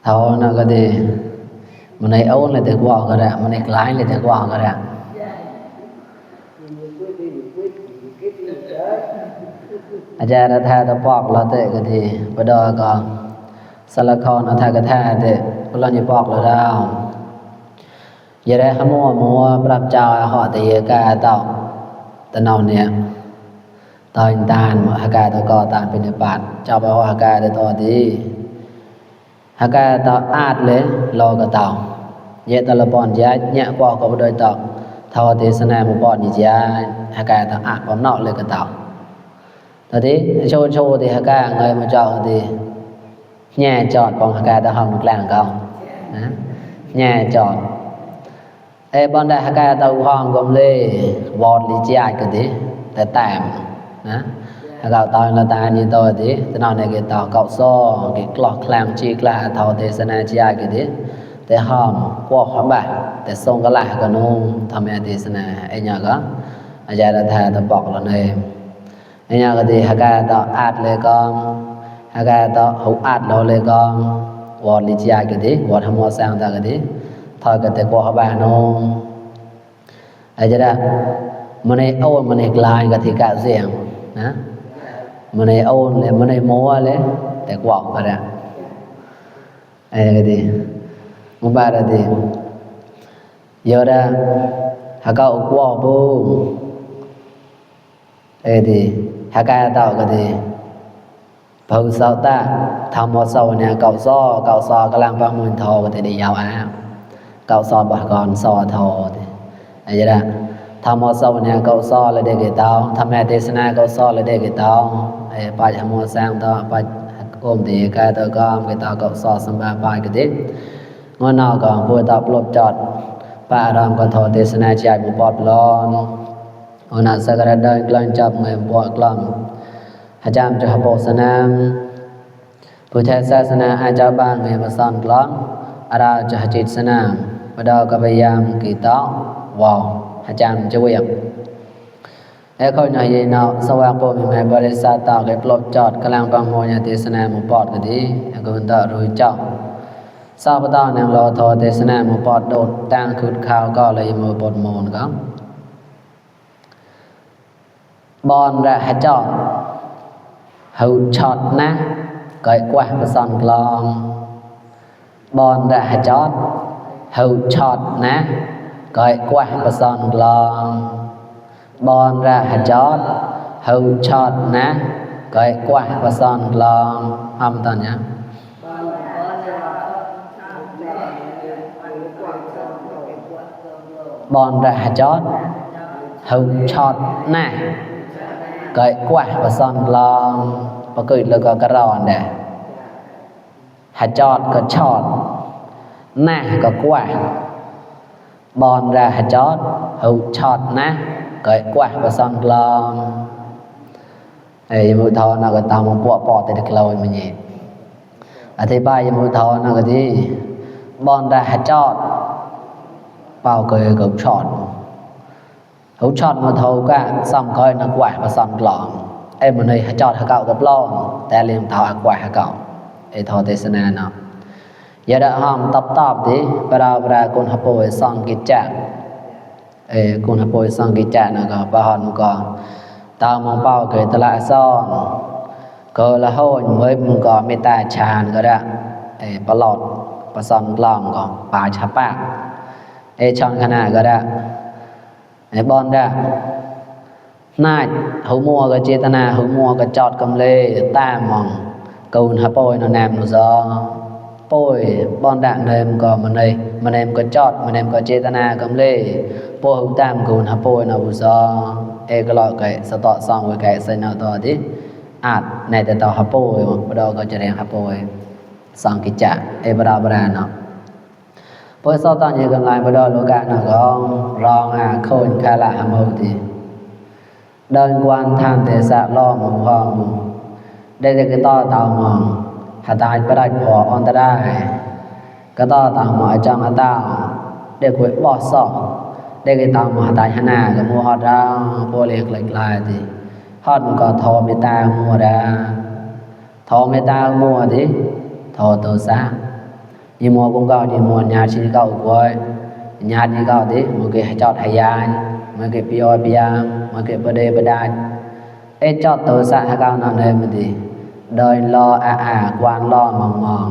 thao nó cái gì mà này ôn là được qua cái đó mà này lái là được qua cái đó aja đã tha đã bọc là thế cái gì bây giờ còn salakon nó tha cái tha thế bây giờ như bọc là đâu giờ đây họ mua bắp chao họ thì cái tàu tao nào nè tao hình tàn mà cái tao có tàn bên địa bàn chao bao họ cái để tao đi cái tao át lấy lo cái tàu vậy tao là bọn giá nhẹ qua có đôi tàu thao thì sau này một bọn gì giá cái tao át bấm nọ lên cái tàu thế show thì cái người mà chọn thì nhà chọn bằng cái tao không được làm không nhà chọn bọn đại cái tàu hoàng gồm lê vọt lý chạy cái gì để tạm gạo tàu là ta như tôi thì nào này cái tàu cậu so cái clock làm chi là thầu thế sẽ này chạy cái gì để hòm qua khoảng bài để xong cái lại cái nông tham gia thì sẽ này anh nhớ có giờ đã thà tập bọc là này anh nhớ cái gì cái tàu át lên con cái tàu hữu át đâu lên con vọt lý chạy cái gì vọt ham mua sang ta cái gì thôi cái thế qua bài nông ai giờ đó mình này ôn mình này lại cái thì cả riêng nè mình này ôn này mình này mua lấy để quạt cái đó cái gì một bài là gì giờ đó họ cậu quạt bu cái gì họ cái tao cái gì phơi sao ta tham một sau này cậu so cái làm bằng mình thò cái thì giàu cậu so bà con so thò thì giờ đó tham một sau này cậu so là để cái tao tham mẹ thế này cậu so là để cái tao bài tham một sang tao bài ôm thì cái tao có cái tao cậu so xong bài cái đấy ngón nào còn vui tao lột chọt ba đam còn thò thế này chạy một bọt lon ngón nào sẽ cái đây lên chập người bọt lon hạt jam cho học bộ namผู้แทนศาสนาอาจารย์บ้านเมืองมาสอนกลอนอาราจะจิตสนามมาดอกพยายามกีตาวาวอาจารย์จะเวียบค่อยหน่อยเนาะสว่างโปรมีแม่บริษัทต่อให้ปลดจอดกำลังบางโมยเทศนาหมู่ปอดก็ดีก็มันต่อรู้เจ้าทราบต่อแนวรอทอเทศนาหมู่ปอดโดดตั้งคืนข่าวก็เลยมือบทโมนก็บอลและหจอดหูช็อตนะก่อยกว่าประสอนกลองบอลและหจอดหูช็อตนะก่อยกว่าประสอนกลองบอลและหจอดหูช็อตนะก่อยกว่าประสอนกลองทำตอนนี้บอลและหจอดหูช็อตนะก่อยกว่าประสอนกลองประกึศแล้วก็กระรอนเด้หจอดก็ช็อตนะก็กว่าบอลและหจอดหูช็อตนะก่อยกว่าประสอนกลองมือทอน่ะก็ตามมาปวดปอดแต่เด็กเราไม่เงี้ยอธิบายมือทอน่ะก็ดีบอลและหจอดเป่าเกยกับช็อตหูช็อตมาทอก็ซ้ำก่อยนักว่าประสอนกลองมันเลยหจอดหเก่ากับลองแต่เลี้ยงเท่าอักว่าหเก่าทอเทศนาเนาะอย่าได้ห้ามตอบดิเวลาคนหป่วยซ่องกิจจะคนหป่วยซ่องกิจจะนะก็ปะหอนก็ตามองเป้าเกิดตละซ่องก็ละโหยเมื่อมึงก็ไม่ตาชานก็ได้ปลอดประสอนกลองก็ป่าชะปะช่องขนาดก็ได้บอลได้น่าหูมัวก็เจตนาหูมัวก็จอดกำเลตามองกูนหาป่วยนอนแนมนูซอป่วยบอนด่างเนมก็มันเนมก็จอดมันเนมก็เจตนากำเลป่วยหูตามกูนหาป่วยนอูซอก็ลอยไก่สตอซองไว้ไก่ใส่นอต่อที่อาจในแต่ต่อหาป่วยบ่ดอก็จะเรียนหาป่วยสองกิจจะบ่ดาเนาะป่วยซอตอนอยู่กันหลายบ่ดอโลกะเนาะก็ร้องโคนคาละหาโมติเดินกวนทางเตสะล่อหมู่ห้องได้ก็ต่อเตามองหาตายบ่ได้พออันตรายก็ต่อตามอาจังอาตาได้คุยบ่ซอได้ก็ตามหาตายหน้าก็มัวฮอดราบ่เล็กหลายติฮอดก็ทอเมตตามัวดาทอเมตตามัวติทอโตสะ ញីមួកុំកោញីមួញាឈីកោគួយញាញីកោទេមកគេចតហើយយ៉ាញមកគេពីអពីយ៉ាមកគេបដេបដាច់អេចតទៅសាហកោណណែមទីដោយឡអាគួនឡមងមង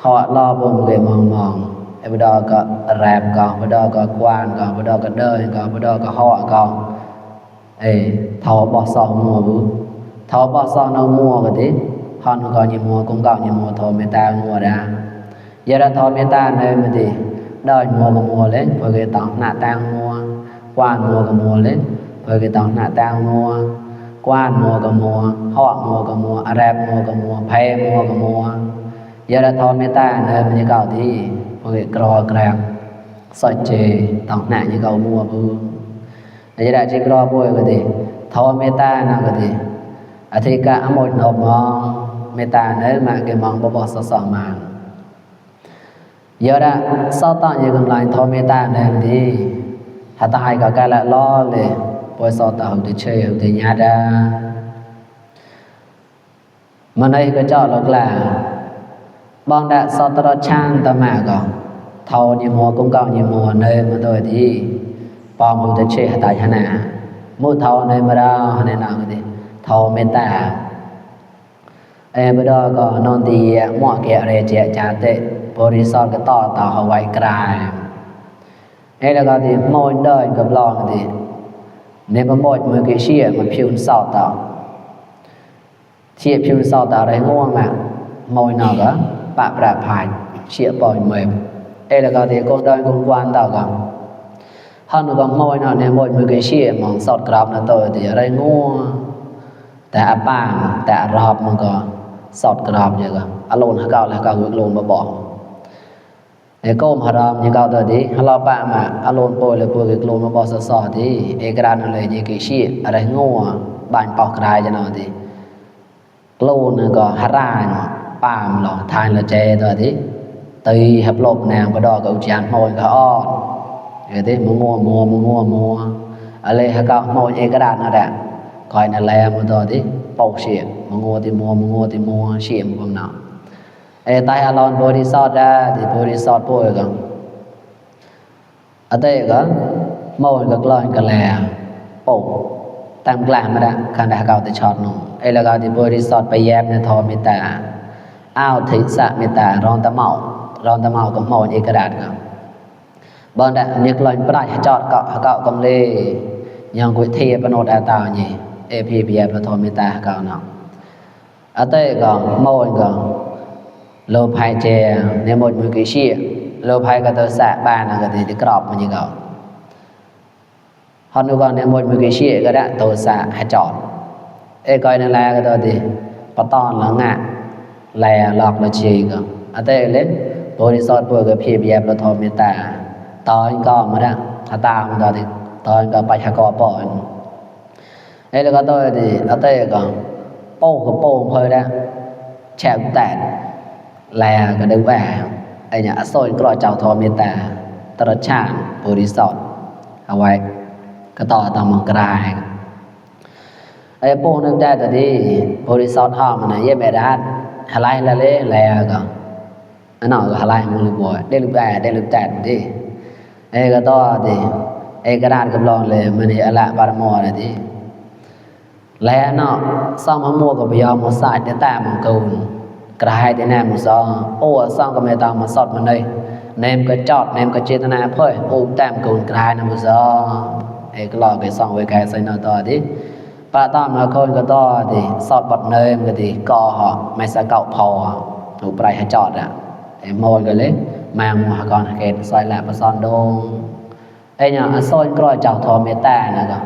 ហោឡពុំគេមងមងអេបដក៏រ៉ាបកោបដក៏គួនក៏បដក៏ដើក៏បដក៏ហោក៏អេថោបោះសោមួបថោបោះសោនៅមួក៏ទេហនក៏ញីមួកុំកោញីមួធមេតាមួដាយរធមេតាណែមទីដោយមួកមួលេព្រោះគេតោណាតាំងមួគួនមួកមួលេព្រោះគេតោណាតាំងមួគួនមួកមួហោមួកមួអរ៉ាបមួកមួផែមួកមួយរធមេតាណែមញីកោទីព្រោះគេក្រក្រាក់សច្ចេតោណាញីកោមួពូយរជាក្រពួយក៏ទេធមេតាណាក៏ទេអធិកអមុណមងមេតាណែមកគេមងបបសសមានយរសតញកំឡាញធមេតាណែទីហតហើយក៏កាលឡលេពួយសតហុតិឆេហុតិញាដាមណៃក៏ចោលក្លាបងដាក់សតរឆានតមាក៏ថោញមួកុំកោញមួណែមកទៅទីបងហុតិឆេហតយណាមុថោណែមរាណែណាក៏ទីធមេតាអេបដក៏ននទីមកគេរេជាចាទេបរិស័ទក៏តតហវៃក្រែអេលក៏ទីមួយដល់ក៏ឡងទីនេះប្រមួយមើលគេជាមកភៀវសោតជាភៀវសោតរៃងងមកមួយណក៏បប្រផាច់ជាបយមើលអេលក៏ទីកូនដល់កូនគួនតក៏ហនក៏មួយណនេះមួយមើលគេជាមកសោតក្របណទៅទីរៃងងតែអបាតែរອບมันก็សតក្របយើងអលូនហកោលហកោវិលូនបបោឯកុំហរមយើងកោទៅទីហឡបាមកអលូនពលពលគេក្លូនបបោសសទីឯក្រានលេយគេជាអរងัวបាញ់បោះក្រាយចំណទីក្លូនក៏ហរាញប៉ាមឡថៃលចេទៅទីទៅហបលបណាងបដកឧចានម៉ួយក៏អត់គេទេមួអលេហកោម៉ួយឯក្រានណាស់คอยนั่นแหละมันตัวที่ปอกเสียมงัวที่มัวเสียมกำเนาไอ้ตายอารอนบริสอดได้ที่บริสอดป่วยกันอันเด็กก็มองก็กลอยกันแล้วปอกตามกลางมาได้คันได้เก่าแต่ช็อตนู่นไอ้แล้วก็ที่บริสอดไปแยบในทอมิตาอ้าวทิศมิตารอนตะเมากับมองเอกราชกันบางแต่เนี่ยกลอยปลายจอดเกาะกำเลยยังกุยเทียปนโนดาตานี่เอพีบีเอประทอมิตาเก่าเนาะอันเต้ก็มองก็โลภายเจเนี่ยหมดมือกี่ชี้โลภายก็ตัวสะบ้านก็ที่กรอบมันยังเก่าฮอนดูก่อนเนี่ยหมดมือกี่ชี้ก็ได้ตัวสะให้จอดเอ้ก้อยนั่นแหละก็ตัวที่ปะตอนหลังอ่ะแลหลอกละชีก็อันเต้เล็กบริษัทพวกก็พีบีเอประทอมิตาตอนก็มาได้ตามันตัวที่ตอนก็ไปหากอปอนไอ้แล้วก็ตัวที่เอาเต้ก็โป้ก็โป้เพอได้แฉกแตกแลก็ดึงแหวไอ้เนี่ยโซนกรอเจ้าทอเมตาตระชาบริษัทเอาไว้ก็ต่อตามมังกรายไอ้โป้นึกได้ตัวที่บริษัทห้อมันเยี่ยมแม่ด้านหลายละเล่แลก็อันนั้นก็หลายมือลูกบอยได้ลูกแก่ได้ลูกแตกดิไอ้ก็ต่อที่ไอ้กระดาษกำลองเลยมันนี่อะละบารมอเลยที่แล้วเนาะซ่อมมะม่วงกับยอมมาใส่แต่ตามันกูนกระหายแต่แนมมันซ่อโอ้ซ่อมกับแม่ตามาสอดมันเลยเนมก็จอดเนมก็เจตนาเพื่อโอ้แต้มกูนกระหายน้ำมันซ่อไอ้ก็รอไปซ่อมไว้แค่ใส่หน้าต่อที่ป้าต้อมมาคนก็ต่อที่สอดบดเนมก็ที่ก่อหอไม่สะเกาพอถูกไปให้จอดอ่ะไอ้โมยก็เลยมามัวก่อนเกตซอยแหลมมาซ่อนดงไอ้เนี่ยโซนกรอยเจ้าทอเมตานะก็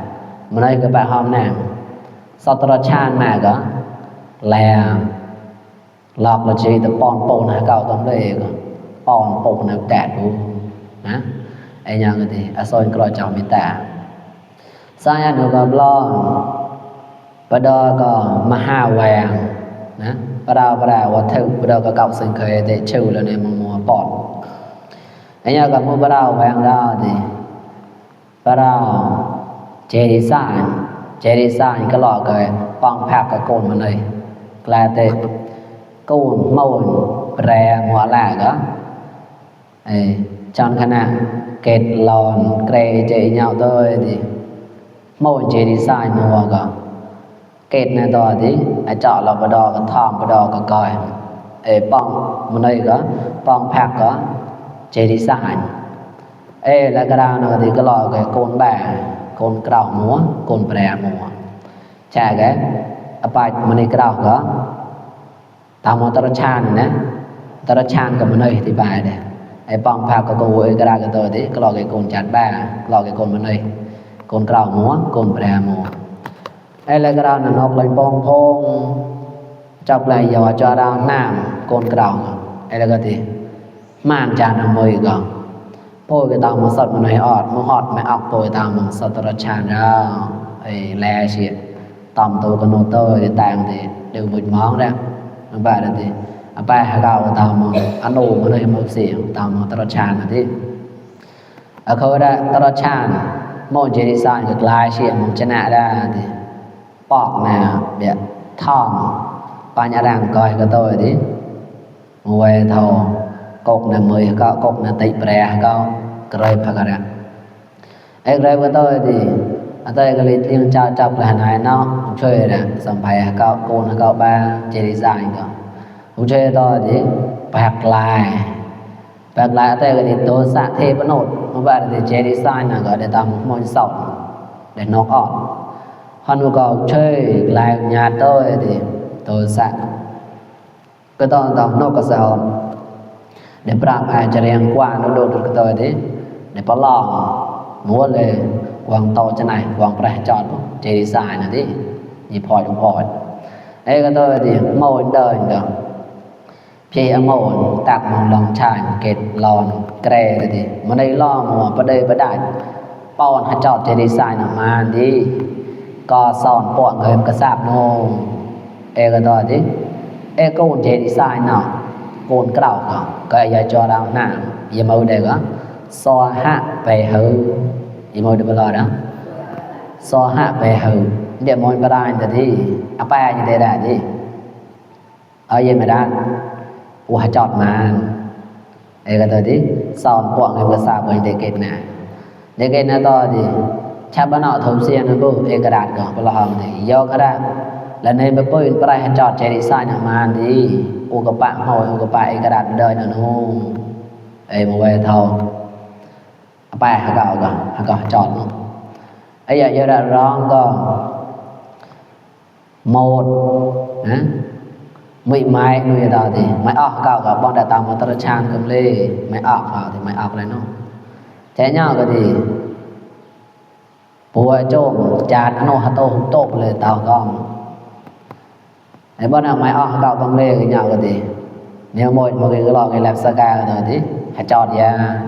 มันเลยก็ไปห้องน้ำสตรชาญมาก็แลหลอกละจีแต่ปอนโปนหาเก่าต้องเลยก็ปอนโปนแดดดูนะไอ้เนี่ยก็ดีโซนกรอยเจ้าเมตาสายหนูก็บล้อปะดอก็มาห้าแหวงนะปะดาววัดถึงปะดอก็เก่าซึ่งเคยได้ชื่อแล้วในมัวปอนไอ้เนี่ยก็มัวปะดาวแหวงดาวดีปะดาวเจดีซ่านก็หลอกเลยปองแพกกับโกนมาเลยกลายเป็นโกนมวน แปรหัวแหลกก็chọn khả năng kết lòn kề chạy nhau thôi thì mô chế đi sai mua cả kết này đó thì chọn là bà đo cái thòng bà đo cái coi bong một nơi có bong phạt có chế đi sai là cái đào này thì cái lò cái côn bè côn cầu múa côn bè múa chả cái bài một nơi cái đào có tao một tao chan này tao chan cái một nơi thì bài này bong phạt có cô cái đào cái tôi thì cái lò cái côn chặt bè lò cái côn một nơi côn cầu múa côn bè múa là cái đào nó lên bong phong chọc lại giờ cho đào nam côn cầu là cái gì màn chán ở môi còn pôi cái tao mà sọt mà này ọt mà ọc pôi tao mà sọt tao chán ra lè chị tầm tôi có nô tơ cái tàng thì đều vụt món ra bà là thì bà hạ gạo tao mà ăn ổ mà này một xỉu tao mà tao chán là thế ở khâu ra tao chán một chế đi sai cái lai chị một chân nạ ra thì bọc nè bị thòng bà nhà đàng coi cái tôi thì ngồi thầu cột là 10 có cột là tị bè có rồi phải cái đó rồi với tôi thì tôi cái lịch liên trao chọc là này nó chơi là xong phải có cô nó có ba chơi design có cũng chơi tôi thì bạc lại tôi cái tôi xạ thêm cái nốt mà bạn thì chơi design là gọi để tao một môn sống để nó ọt hơn có chơi lại nhà tôi thì tôi xạ cái tao nó có sao để pram aiจะเรียงกว่าโดดๆก็ตัวดิđểปลองมัวเลยวางโตจะไหนวางประจอดเจดีไซน์น่ะดินี่พอจังพอก็ตัวดิโมนเดินก็พี่โมนตักมองลองชายเกตลอนแกรดิมันได้ล่อมัวประเดประได้ป้อนให้จอดเจดีไซน์น่ะมาดิก็สอนปวดเงินกระซาบโนก็ตัวดิก็เจดีไซน์เนาะcôn cầu cái giờ cho đào nè giờ màu đây có so hạ về hư giờ màu được bao giờ đó so hạ về hư để môi cái đai thì apa như thế này đi ở đây mà đang qua chọt mà cái thời đi son quặng người vừa xa với để kết nè to thì cha bạn họ thông xuyên nó bố cái đạt có bao giờ thì do cái đạt là nên mới bơi cái này chọt chạy đi sai nào mà đi uกับปะหอยuกับปะไอ้กระดาษเดินน่ะนู่นมาไว้เท่าไปหาก็จอดนู่นอย่าได้ร้องก็หมดนะไม่ไม้นู่นต่อthìไม่ออกเก่ากับbọn đã tao mà tao chán cầm lêไม่ออกvào thìไม่ออกเลยนู่นthế nhau cái thìปัวโจมจานอันโนหะโตหุโตเลยเตาก็bọn nào mày ở cậu cầm lê cái nhau cái gì nếu một cái lò cái làm saga rồi thì hãy chọn ra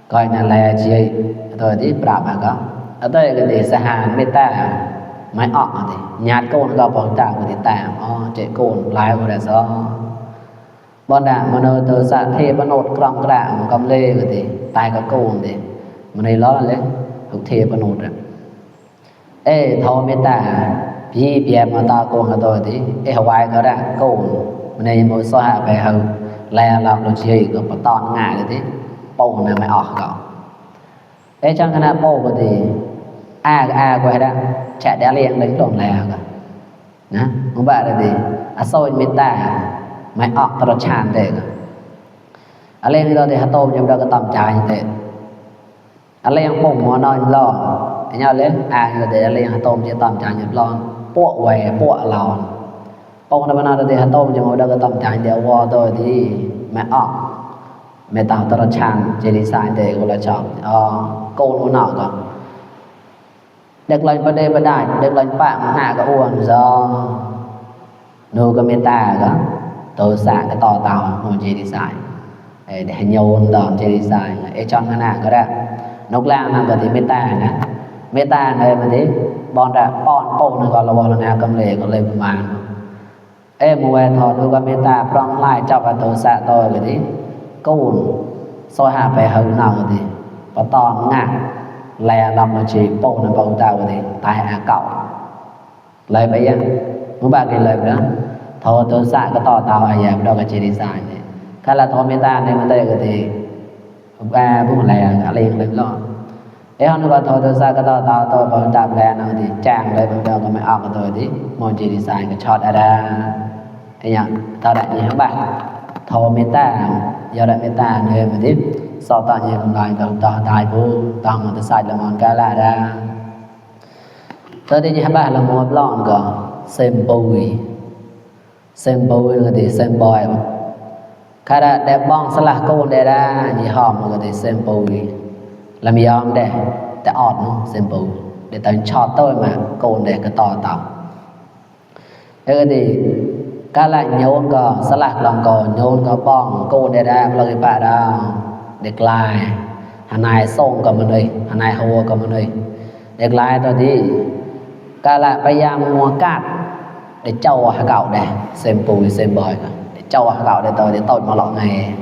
coi là lè chi rồi thì bạp mà có ở đây cái gì sa hàn meta mày ở thì nhát côn cậu bằng tạo thì tạm chạy côn lái của là do bọn nào mà nơi từ xa thì bọn nốt còng đạm cầm lê cái gì tai có côn thì mà này nó lên thuộc thì bọn nốt rồi thô metaพี่เปียมาตาโกงตัวที่หวายก็ได้โกงในมวยซ้อไปหึแลเราเราเชื่อก็ปตอนง่ายเลยที่ปูเนี่ยไม่ออกก่อนจังขณะปูก็ที่อาก็ให้ได้แฉะได้เรียงเลยหลงแล้วก็นะมึงบ้าเลยที่โซนมิตาไม่ออกตลอดชานเด็กอะไรนี่เราที่ฮัตโต้ยังเราก็ต่ำใจเด็กอะไรยังปูหัวนอนรอnhau lên người để lên hạt tôm chỉ tầm trái nhật lon bộ quẻ bộ lòn bông nó bên thì hạt tôm chỉ ngồi đâu có tầm trái đều qua thôi thì mẹ mẹ tạo tao chán chỉ đi sai để gọi là chọn cô nó nọ còn được lần bên đây bên đại được lần bạn hạ cái uổng do nuôi cái meta đó tôi xả cái to tàu ngồi chỉ đi sai để nhôn đòn chỉ đi sai trong cái nào có đấy nóc lang nào có thì meta nè meta này mà thế bọn đã bọn bộ nó gọi là bọn nào cầm lệ còn lên mà mua thọ nuôi cái meta prong lại cho vào tôi xả tôi cái thế cồn soi hạ về hậu nào thì và toàn ngạc lè làm nó chỉ bộ nó bầu tàu thì tai cậu lời bây giờ muốn bạn cái lời đó thọ tôi xả cái to tàu ai đâu cái chỉ đi sai Kala tho meta ne ma te ke ti ba bu la a le le lo e han ko tho to sa ka to ta to ba ta la na ti chang le ba ko ma a ko to ti mo ji design ko chot a da e nya ta da ni ha ba tho meta ya da meta ne ma ti so ta ni ko ngai ko ta dai bu ta ma ta sai la mon ka la da to ti ni ha ba la mo blon ko sem bui là thì xem boy khá đã đẹp bong sẽ là câu đề ra như hòm là thì xem bùi làm yom để ọt nó xem bùi để tao cho tôi mà câu đề cái to tao thế thì các lại nhốn có sẽ lạc lòng có nhốn có bong câu đề ra là cái bà đó để lại hàng này xong có mình đây hàng này hùa có mình đây để lại tôi thì các lại bây giờ mua cát để châu hả cậu đây xem bùi xem bòi để châu hả cậu đây tôi để tôi mà lọ này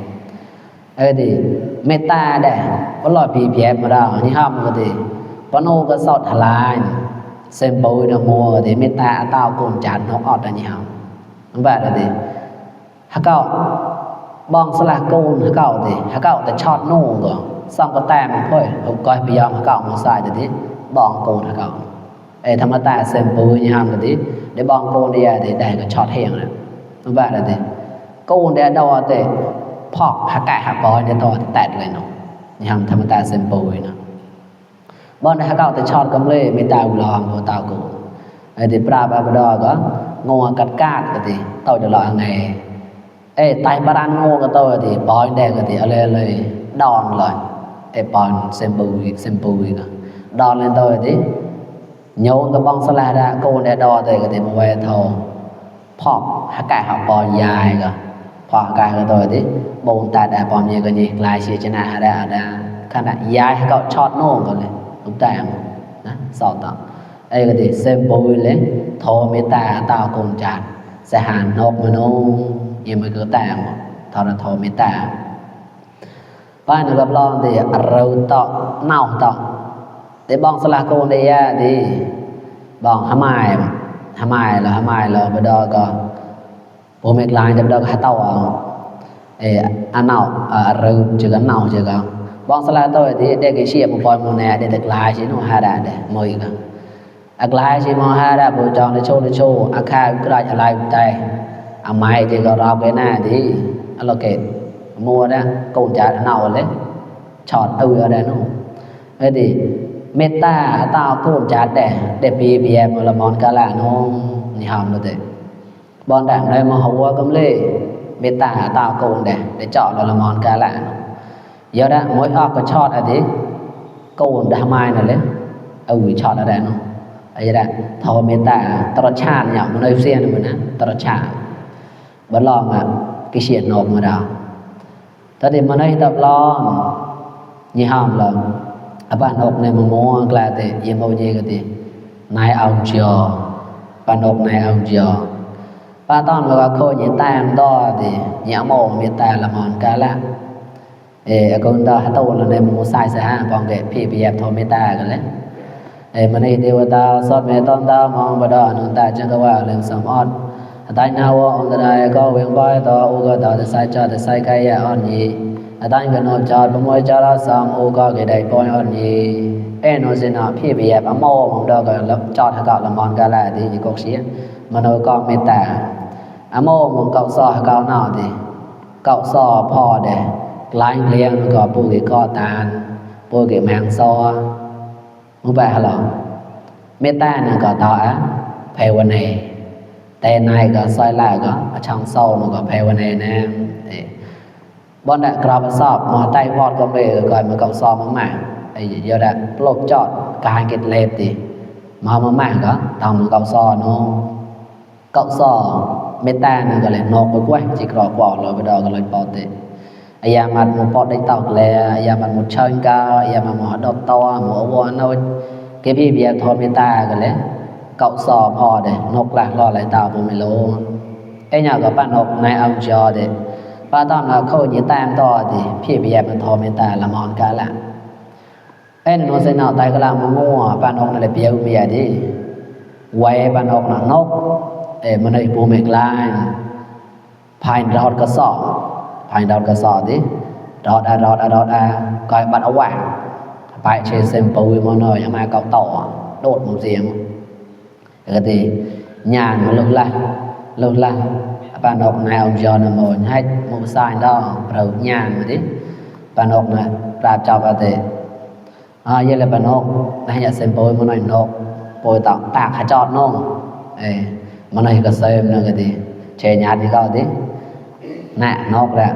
ấy thì meta đây có loại PPF mà đâu như hâm cái thì có nô có sọt hà lại xem bùi nó mua thì meta tao cùng chán nó ọt là như hâm không vậy là thì hả cậu bong sẽ là côn hả cậu thì hả cậu để chọt nô rồi xong có tem thôi không coi bây giờ hả cậu mà sai thì bong côn hả cậu ấy thằng ta xem bùi như hâm cái thì để bong côn đi thì đây có chọt hẹn này không vậy là thì côn để đo thì phọc hạ cải hạ bói để to tẹt lại nó như hâm thằng ta xem bùi nó bọn này hạ cậu thì chọt cầm lê mới tao lòng của tao cổ ấy thì pra ba đo có ngô cắt cát thì tôi được loại này ấy tay ba đan ngô của tôi thì bói đây thì ở lên đòn lại ấy bọn xem bùi đòn lên tôi thì nhốn cái bong sala ra cô để đo thì một về thầu phọc hạ cải họ bò dài cả phọc cải của tôi thì bồn ta đã bò như cái gì lại xí chân hạ đã khả năng dài cậu chót nô rồi đúng tạm sọ tao đây cái thì xem bùi lên thầu mấy ta tao cùng chặt sẽ hàn nộp mà nó nhưng mà cứ tạm thầu là thầu mấy ta ba nữa gặp lon thì râu tao nào tao để bong sala cô đây thì bong hàm ai là bây giờ có bố mẹ lại thì bây giờ tao ăn nào râu chưa có nào chưa có bong sala tôi thì để cái chuyện một vài mùa này để được lại chứ nó hà đã để mời cả lại chứ mà hà đã buổi tròn để show khai cứ lại lại tay mai thì có rau cái này thì là cái mua đó câu trả nào đấy chọn ở đây nó thế thì meta tao cũng chả để PPM là món cá lạ nó như hòm được thế bọn đảng đây mà hầu cầm lê meta tao cũng để chọn là món cá lạ nó giờ đó mỗi ọc có chọn ở thế cũng đã mai này lấy chọn ở đây nó ấy đó thầu meta tao chán nhở mà nơi xuyên mình á tao chán bất lo mà cái chuyện nộp mà đâu thế thì mà nơi tập lo như hòm là bạn học này mà mua là thì yên bao nhiêu cái này ông chờ bạn học này ông chờ ba tao mà có những tam đó thì nhớ mồ người ta là món cá lạ con ta tao là này mua sai sẽ ha còn cái PPF thôi người ta cái đấy mà này thì ta sót mẹ tao mong vào đó người ta chẳng có vào lên sớm on tại nào ông ta này có quyền vai tao u có tao sai cho sai cái on gì tại cái nó cho bông môi cho nó xong u có cái đầy bôi on gì nó sẽ nó phía bìa bám mô mong đâu cái cho thằng cậu là món cá là thì chỉ cột xí mà nó có mê tả mô mong cậu so cậu nào thì cậu so phò để lái liền có bù cái co tàn bù cái màng so không phải hả lọ mê tả nó có tỏ phêวันnày tên này có xoay lại có ở trong sâu nó có phêวันnày nè bọn đã gặp sọp mà tay vọt có về gọi mà cậu so mà giờ đã lột chọn cái kết lệp thì mà có tao mà cậu so nó cậu so meta nó gọi là nộp với quay chỉ có bỏ rồi bây giờ gọi là bỏ thì giờ mặt một bỏ đánh tàu là giờ mặt một chơi cao giờ mà một đột to một vốn thôi cái việc thôi meta gọi là cậu soพอ để nộp lại lo lại tàu của mình luôn cái nhà của bạn nộp này ông cho để ba tao là khâu như tam to thìพี่เบียมันทอเมตาละมอนกาละnó sẽ nào tay cái làm mua bạn ông này là bia bia đi quay bạn ông là nốc mà này bố mẹ lại phai rọt cái sọ phai đọt cái sọ tí đọt coi bắt áo vàng phải chơi xem bùi mà nói mà cậu tỏ đột một giếng cái thì nhà mà lâu la bạn học này ông John là một hay một sai đó rồi nhà mà tí bạn học này ra cho bà thế vậy là bạn học này nhà xem bùi mà nói học bùi tạo tạc hay chọt nông mà nói cái xem nữa cái thì chơi nhà thì có tí nè nó ra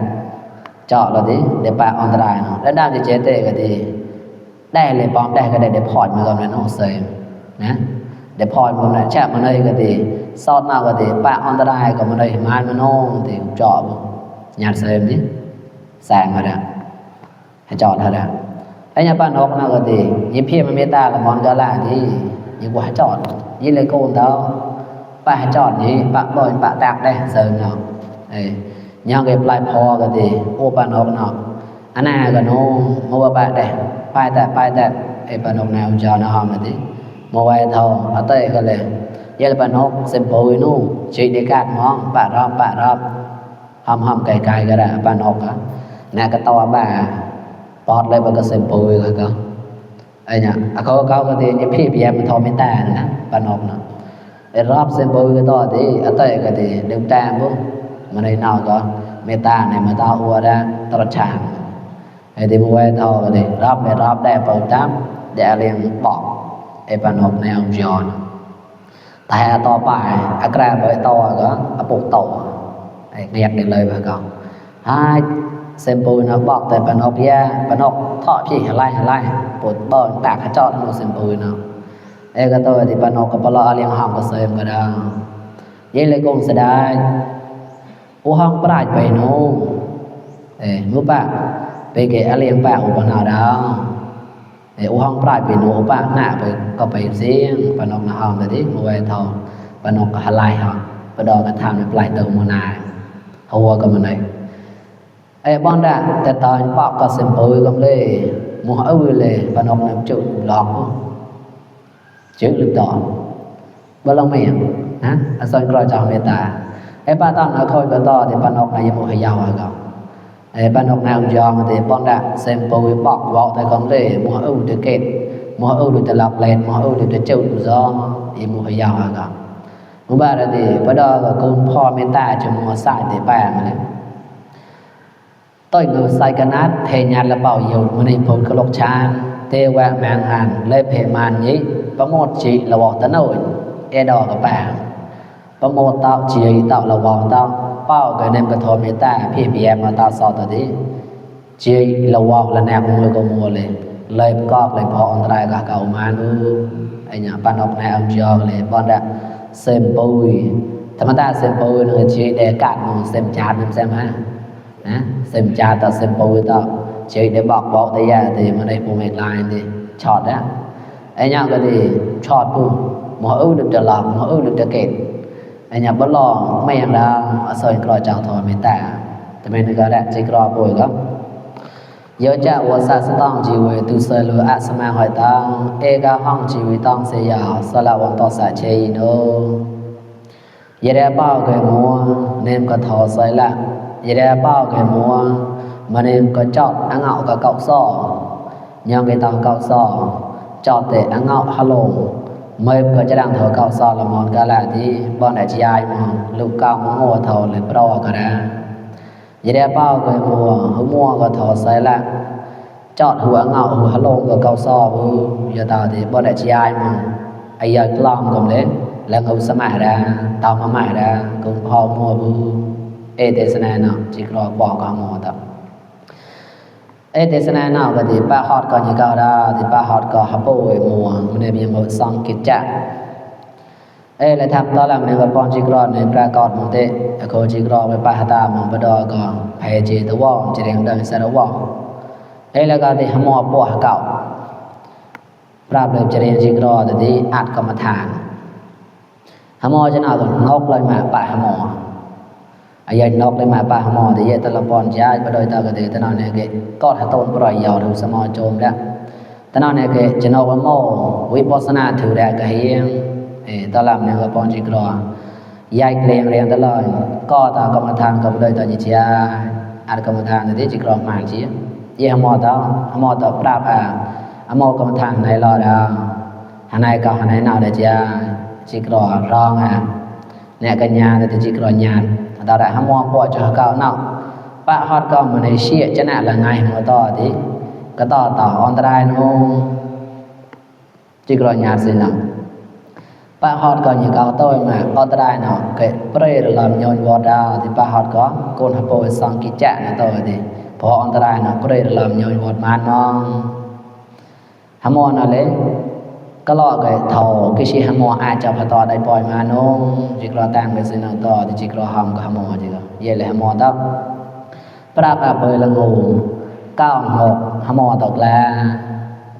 chọt là tí để bạn on trai nó đã đang thì chế tệ cái thì đây là bom đây cái này để port mà còn nó xem nè để port mà này chạm mà đây cái thì sau nào cái thì bạn on trai còn mà đây mai mà nó thì chọt nhà xem tí sang rồi đó hay chọt rồi đóไอ้ญาบ้านนอกนะก็ดียิเพียมันเมตตาละมอนก็ล่ะที่ยิกว่าจอดยิเลยโกนเตาป้าจอดนี่ปะบ่อยปะตากได้เซิงเนาะยังเก็บลายพอก็ดีโอ้บ้านนอกเนาะอันน่ะก็โนมัวบะได้ไปแต่ไอ้บ้านนอกแนวจอนะฮะมันดิมัวไว้เท่าอะเต้ก็เลยเยลบ้านนอกเซมโปยนู่ชีเดกาดมองปะรอบหอมๆไกลๆก็ได้บ้านนอกอ่ะน่ะก็ตอบ้าปอดเลยมันก็เซมปุยก็ไอ้เนี่ยเขาก็ดีนี่พี่แยมมันทอไม่ตานะปานอกเนาะไอ้รอบเซมปุยก็ต่อดีอะเต้ก็ดีดึงตามบ่มันได้นอกก็เมตตาเนี่ยมาตาอัวได้ตรชางไอ้ที่บ่ไว้ทอก็ดีรอบได้เปิดตามเดี๋ยวเรียงบอกไอ้ปานอกในองค์จรแต่ต่อไปอักราไปต่อก็อปุกโตไอ้เรียกได้เลยว่าก็xem bùi nó bọc tại bạn học ya bạn học thọ chỉ halai bột bò tạcให้จอดnó xem bùi nó cái tôi thì bạn họcก็บ่รอเรียงห้องก็xemก็ได้ยิ่งเลยคงเสียดายห้องปลายไปโน่มื้อปะไปเกะเรียงปะอุปนาดาวห้องปลายไปโน่ปะหน้าไปก็ไปเสียงbạn học nóห้องก็ดิมื้อไว้เท่าbạn họcก็halaiห้องบ่ดอก็ทำในปลายเติมมื้อหน้าหัวก็มันได้ไอ้บ้านได้แต่ตอนปอกก็เซมปุยก็เลยมัวเลยปานอกน้ำจุหลอกจุลึกต่อบ่ลงไม่นะอาศัยกรอจอมเมตตาไอ้ป้าต้องเอาคอยก็ต่อที่ปานอกในยมุขยาวก็ไอ้ปานอกแนวยองที่ป้อนได้เซมปุยปอกเว้าแต่ก็เลยมัวตัวเกตมัวตัวตลับเลนมัวตัวจุซออีมุขยาวก็มุบ้าได้ที่บ่ดอก็คุณพ่อเมตตาจะมัวสายที่แป้งเลยtôi ngồi sai cái nát thề nhạt là bảo nhiều mà này phun cái lộc tràn tê qua màng hàn lên phê màn nhí có một chị là bỏ tấn nổi e đỏ cái bảng có một tạo chị tạo là bỏ tao bao cái nem cái thò mê ta phía bìa mà tao so tao đi chị là bỏ là nạc mùi có mùa lên cọp lên bỏ ông trai cả cầu màn anh nhà bạn học này ông cho lên bọn đã xem bùi thầm ta xem bùi nữa chị để cạn mùi xem chát xem ha xem cha ta xem bùi ta chị để bọc tay ra thì mà đây phụ mệt lại thì chọt đó anh nhau cái thì chọt phụ mà được trở lòng mà được trở kẹt anh nhà bất lo mấy anh đã soi còi chào thổi mệt ta thì mình có đã chỉ còi bùi đó nhớ cha của sa sẽ tông chỉ về từ sơ lừa ạ sama hỏi ta ga hong chỉ về tông sẽ giàu sa là vòng to sa chơi nữa giờ đã bao cái mua nên có thò soi lại vậy là bao cái mua mà nên có chọn ăn ngạo cả cậu sò nhưng cái tàu cậu sò chọn để ăn ngạo hello mới cóจะดังเถาcậu sò là món cái làที่bọn đại chị ai mà lúc cao mà ngồi thầu lại pro cả ra vậy là bao cái mua có thầu sai là chọn hùa ngạo hùa hello của cậu sò giờ tao thì bọn đại chị ai mà ai giờ làm còn đấy là ngầu sa mại ra tao mà mại ra cũng họ muaเอเตสนาเนาะจิกรอบอกก็หมอตะเอเตสนาเนาะก็ที่ป้าฮอดก็ยังก็ได้ที่ป้าฮอดก็ฮับโป่วยมัวมันได้มีหมด2กิจจะแล้วทับตอนหลังเนี่ยก็ป้อนจิกรอในปรากฏมันเตโคจิกรอไปป้าตามันบ่ดอก็ไผเจตวอจิเรงดังสารวอแล้วก็ที่หมอปัวเก่าปราบเลยจิเรงจิกรอแต่ที่อัดกรรมฐานหมอจะน่าก็งอกเลยมาป้าหมอai giờ nộp lên mà ba mò thì giờ ta làm bòn giá bắt đầu ta cái thì ta nói này cái có thể tôn bồi giàu được sao mò trộm đó ta nói này cái chỉ nộp mò vipassana thử ra cái hiền ta làm này cái bòn chỉ cỏ dạy liền ta lời có ta có mà tham có đời ta chỉ อัดกรรมฐานที่จิกรอมาจีเยี่ยมมอต่อปราบมอกรรมฐานในรอดหานายก็หานายนาวเดจ้าจิกรอร้องเนี่ยกัญญาแต่จิกรอญาณตาได้หมอปอจะเก่าเนาะปะฮอดก็มาในเชียจะน่ะละไงมาต่อที่ก็ต่ออันตรายนู้จิกรอญาณสิเนาะปะฮอดก็như cao tôi màอันตรายเนาะcái prey làm nhon vọt ra thìปะฮอดก็คนหาโปรสังกิจะนะตัวที่พออันตรายเนาะ prey làm nhon vọt manเนาะหมอนั่นแหละก็รอcái thầu cái gì hàm mò ai cho phải to đây bòi mà nó chỉ có tăng cái gì nào to thì chỉ có hàm cái hàm mò chỉ có vậy là hàm mò đó prap à bơi là ngủ cao học hàm mò tộc là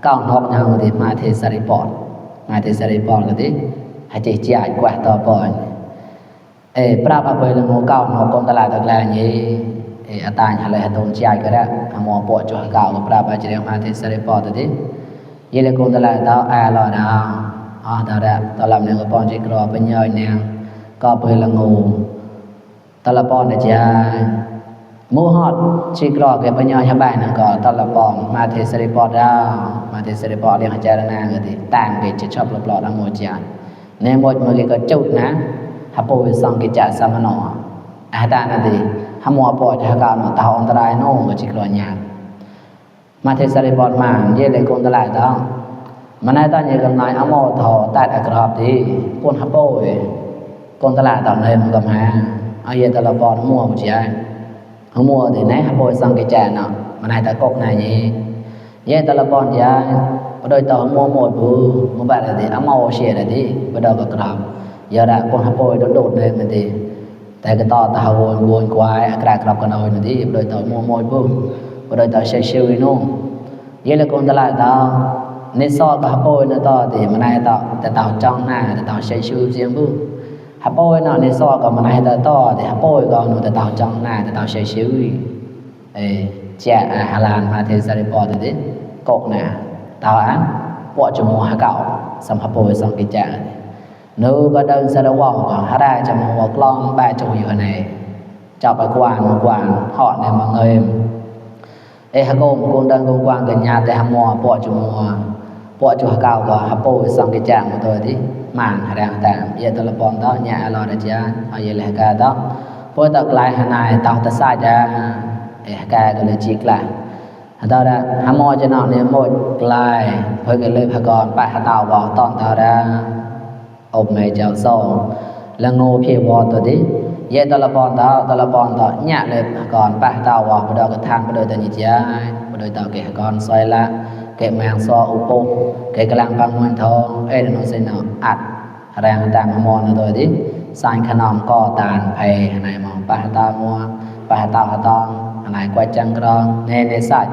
cao học nhau thì mà thì saripot cái tí hay chỉ chạy qua to bòi prap à bơi là ngủ cao học con ta lại tộc là như tai hay là tôn chạy cái đó hàm mò bòi cho cao cái prap à chỉ đem mà thì saripot cái tí vậy là con ta lại tao lo đó tao đã tao làm những cái con chỉ có bên nhau nè có bơi là ngủ tao là con này cha mua hot chỉ có cái bên nhau cho bạn nó có tao là con mà thì sẽ đi bỏ ra mà thì sẽ đi bỏ liền cha ra nè thì tàng cái chỉ chọc lọt lọt ở một cha nên một cái có chút nè hấp bôi xong cái cha sao mà nó ta là gì hấp mua bỏ cho cao nó tao anh ta lại nó cái chỉ có nhà mà thế sẽ bỏ mà vậy là con ta lại đó mà nay ta như gần nói áo màu thò tại đặc hợp thì con hấp bôi con ta lại tạo nên một cầm hàng ở vậy ta là bỏ mua một chị ai không mua thì nãy hấp bôi xong cái trà nào mà nay ta cột này gì vậy ta là bỏ chị ai ở đây ta mua một bữa một bạn là thì áo màu xẻ là thì bắt đầu đặc hợp giờ đã con hấp bôi đột lên mình thì tại cái to ta buồn quái đặc hợp cái nồi này thì bắt đầu ta mua một bữa rồi ta sẽ siêu nó vậy là con ta lại ta nên so cả bôi nó to thì mà này ta trong này ta sẽ siêu riêng bự bôi nó nên so cả mà này ta to thì bôi còn nó ta trong này ta sẽ siêu chè Hà Lan mà thế ra đi bỏ thì cột nè tao á bỏ cho mua hà cạo xong bôi xong cái chè nếu có đơn sẽ đâu vào còn hà ra cho mua lon 3 chụcอยู่này cho phải quan họ này mọi người hà con đơn con quan gần nhà tại hà mò bỏ cho hà cao có hà bôi xong cái chạm của tôi thì màn hà đang tạm vậy tôi là bọn đó nhà lo để cha họ vậy là ca đó bôi tật lại hà này tao ta sai ra hà ca cái là chiếc lại tao đã hà mò cho nó nên một lại với cái lời hà còn bà hà tao bỏ toàn tao ra ôm mẹ cháu sâu là ngô phía bò tôi đi vậy tao là bọn đó nhẹ lên còn bà tao bỏ bắt đầu cái thang bắt đầu từ như cha bắt đầu tao cái con xoay la cái màng so upo cái lăng băng nguyên thô nó sẽ nó ạt ràng tàng mòn nó rồi đi sang khả năng co tàn phê này mà bà tao mua bà tao hà tao này quay chân con nên sạch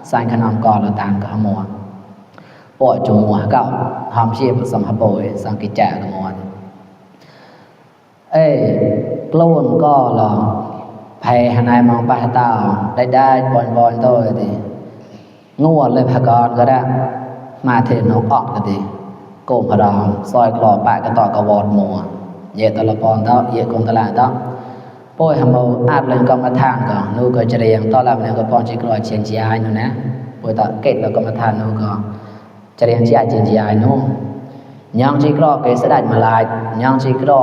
sang khả năng co là tàn cả mùa bỏ chung mùa cậu hòm chia một sầm hấp bồi sang cái chả của mùa luôn có là phê này mà bà tao đây bọn tôi thì nguaเลยพากรก็ได้มาเทนกออกก็ดีโกมพรามซอยกรอปะกระต่อกระวอดมัวเยตละปอนเท่าเยกงตลาดเท่าป่วยหำเอาอาดเล่นกรรมฐานก็นูก็จะเรียงตอนรับเนี่ยก็ปอนจิกรอเชียงจีไอนู่นนะป่วยต่อเกตแล้วกรรมฐานนูก็จะเรียงจีไอเชียงจีไอนู่นยังจิกรอเกสดัดมาลายยังจิกรอ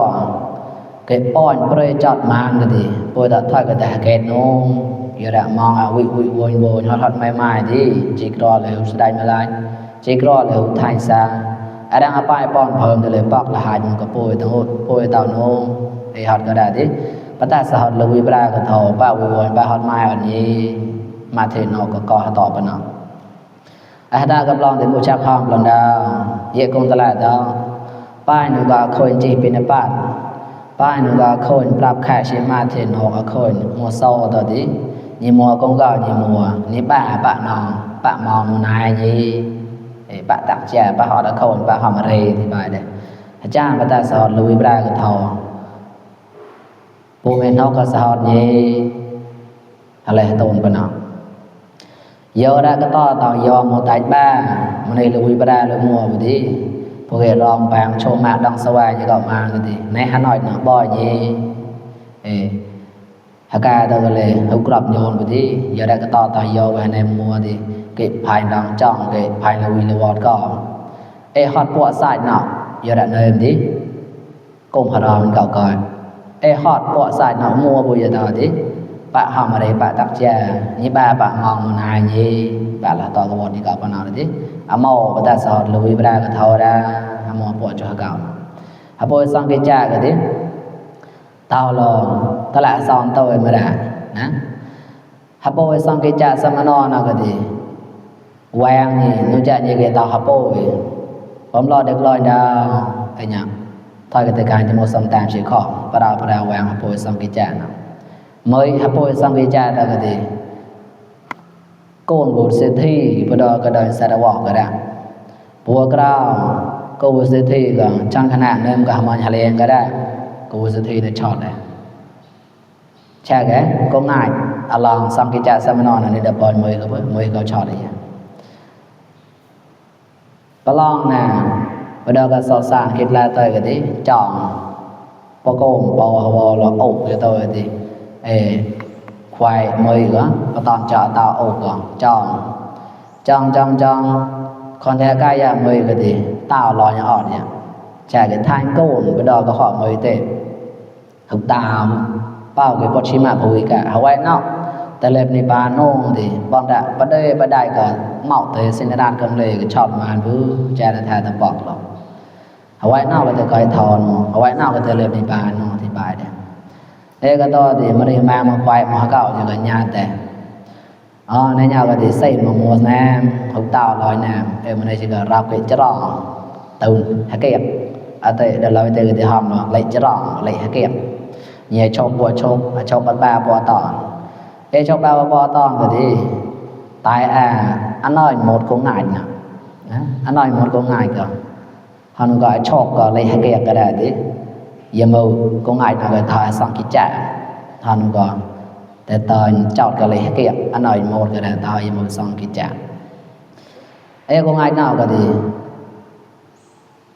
เกป้อนเปรย์จอดมานก็ดีป่วยต่อถอยก็แต่เกตนู่นgiờ đã mong vui họ thật mai thì chỉ có là sẽ đánh mà lại chỉ có là thay xa đang ở bài bọn phơm thì lấy bọc là hai những cái bôi tàu nô thì họ có đã đi bắt ta sẽ họ là vui bra của thầu ba vui ba họ mai ở như mà thì nó có họ tỏ bên nó ta gặp lòng thì mua chắc không lần đầu vậy cũng ta lại đó bài nó có khôi chỉ bên bạn bài nó có khôi bạp khai chỉ mà thì nó có khôi mua sâu rồi đi như mùa con gà như mùa như bạn mò này như bạn tặng trẻ bạn họ đã khôn bạn họ mà rê thì bài đấy cha bà ta sọt lùi ra cái thầu bố mẹ nó có sọt như là tồn bên nó giờ ra cái to tàu do một tại ba mà này lùi ra lùi mùa vừa đi bố ghé rong vàng cho mạng đang sâu ai như cậu mà thì nãy hắn nói nó bò như Haka đó là hữu grab nhôn của tí giờ đã có to tay vô và anh em mua thì cái phải đang chọn cái phải là win reward có hot bộ site nào giờ đã nơi em tí cùng hà đò mình cậu coi hot bộ site nào mua bây giờ đó tí bạn họ mà đây bạn tập cha như ba bạn ngon một hai như bạn là to cái bọn đi cậu bạn nào tí màu và ta sợ lùi ra cái thầu ra mua bộ cho cậu bộ xong cái cha cái tí tao lo tao lại xong tôi mà đã nè hấp bôi xong cái cha xong nó nào cái gì quen gì nó chạy như cái tao hấp bôi bấm lo được lôi đâu anh nhá thôi cái cái cho một xong tạm chỉ khó bắt đầu quen hấp bôi xong cái cha nào mới hấp bôi xong cái cha tao cái gì côn bột sẽ thi bắt đầu cái đời sẽ đã bỏ cái đã bùa cái nào cô sẽ thi còn trong khả năng nên cả mọi nhà liền cái đã cô sẽ thi để chọn này cha cái có ngại lòng xong cái cha xong nó này đập bòi mới có chọn đấy và lòng nè bắt đầu cái so sánh kết la tới cái tí chọn bao gồm bao là ổ cái tôi thì khoai mới nữa và toàn chọn tao ổ còn trong còn theo cái là mới cái gì tao lo nhỏ ọt nhỉ cha cái thanh côn bắt đầu có họ mới tệ thực tao bao cái bột chi mà bùi cả Hawaii nàoแต่เล็บในบ้านน้องthì bọn đã bắt đây cả mạo tới sinh đàn cầm lề cái chọn mà bữa cha đã thay tập bọc rồi Hawaii nào cái coi thòn Hawaii nào cái ล็บในบ้านน้องthì bài đấy thế cái to thì mà đi mang mà quay mà cạo cho cả nhàแต่ในnhà cái thì xây mà mua nam không tao nói nam mà đây chỉ là rau cái chả tùn hạt kẹp tại để nói tới cái hòm nó lấy chả lấy hạt kẹp nhiều chọc ba bò tòn chọc ba bò tòn cái gì tại anh nói một con ngải nè anh nói một con ngải cơ họ gọi chọc có lấy hạt kẹp cái đấy thì giờ màu con ngải nó gọi thà sang cái chả họ gọiแต่ตอนจอดก็เลยเก็บอันหน่อยหมดก็ได้ตายหมด2กิจจก็ง่ายนอกก็ดี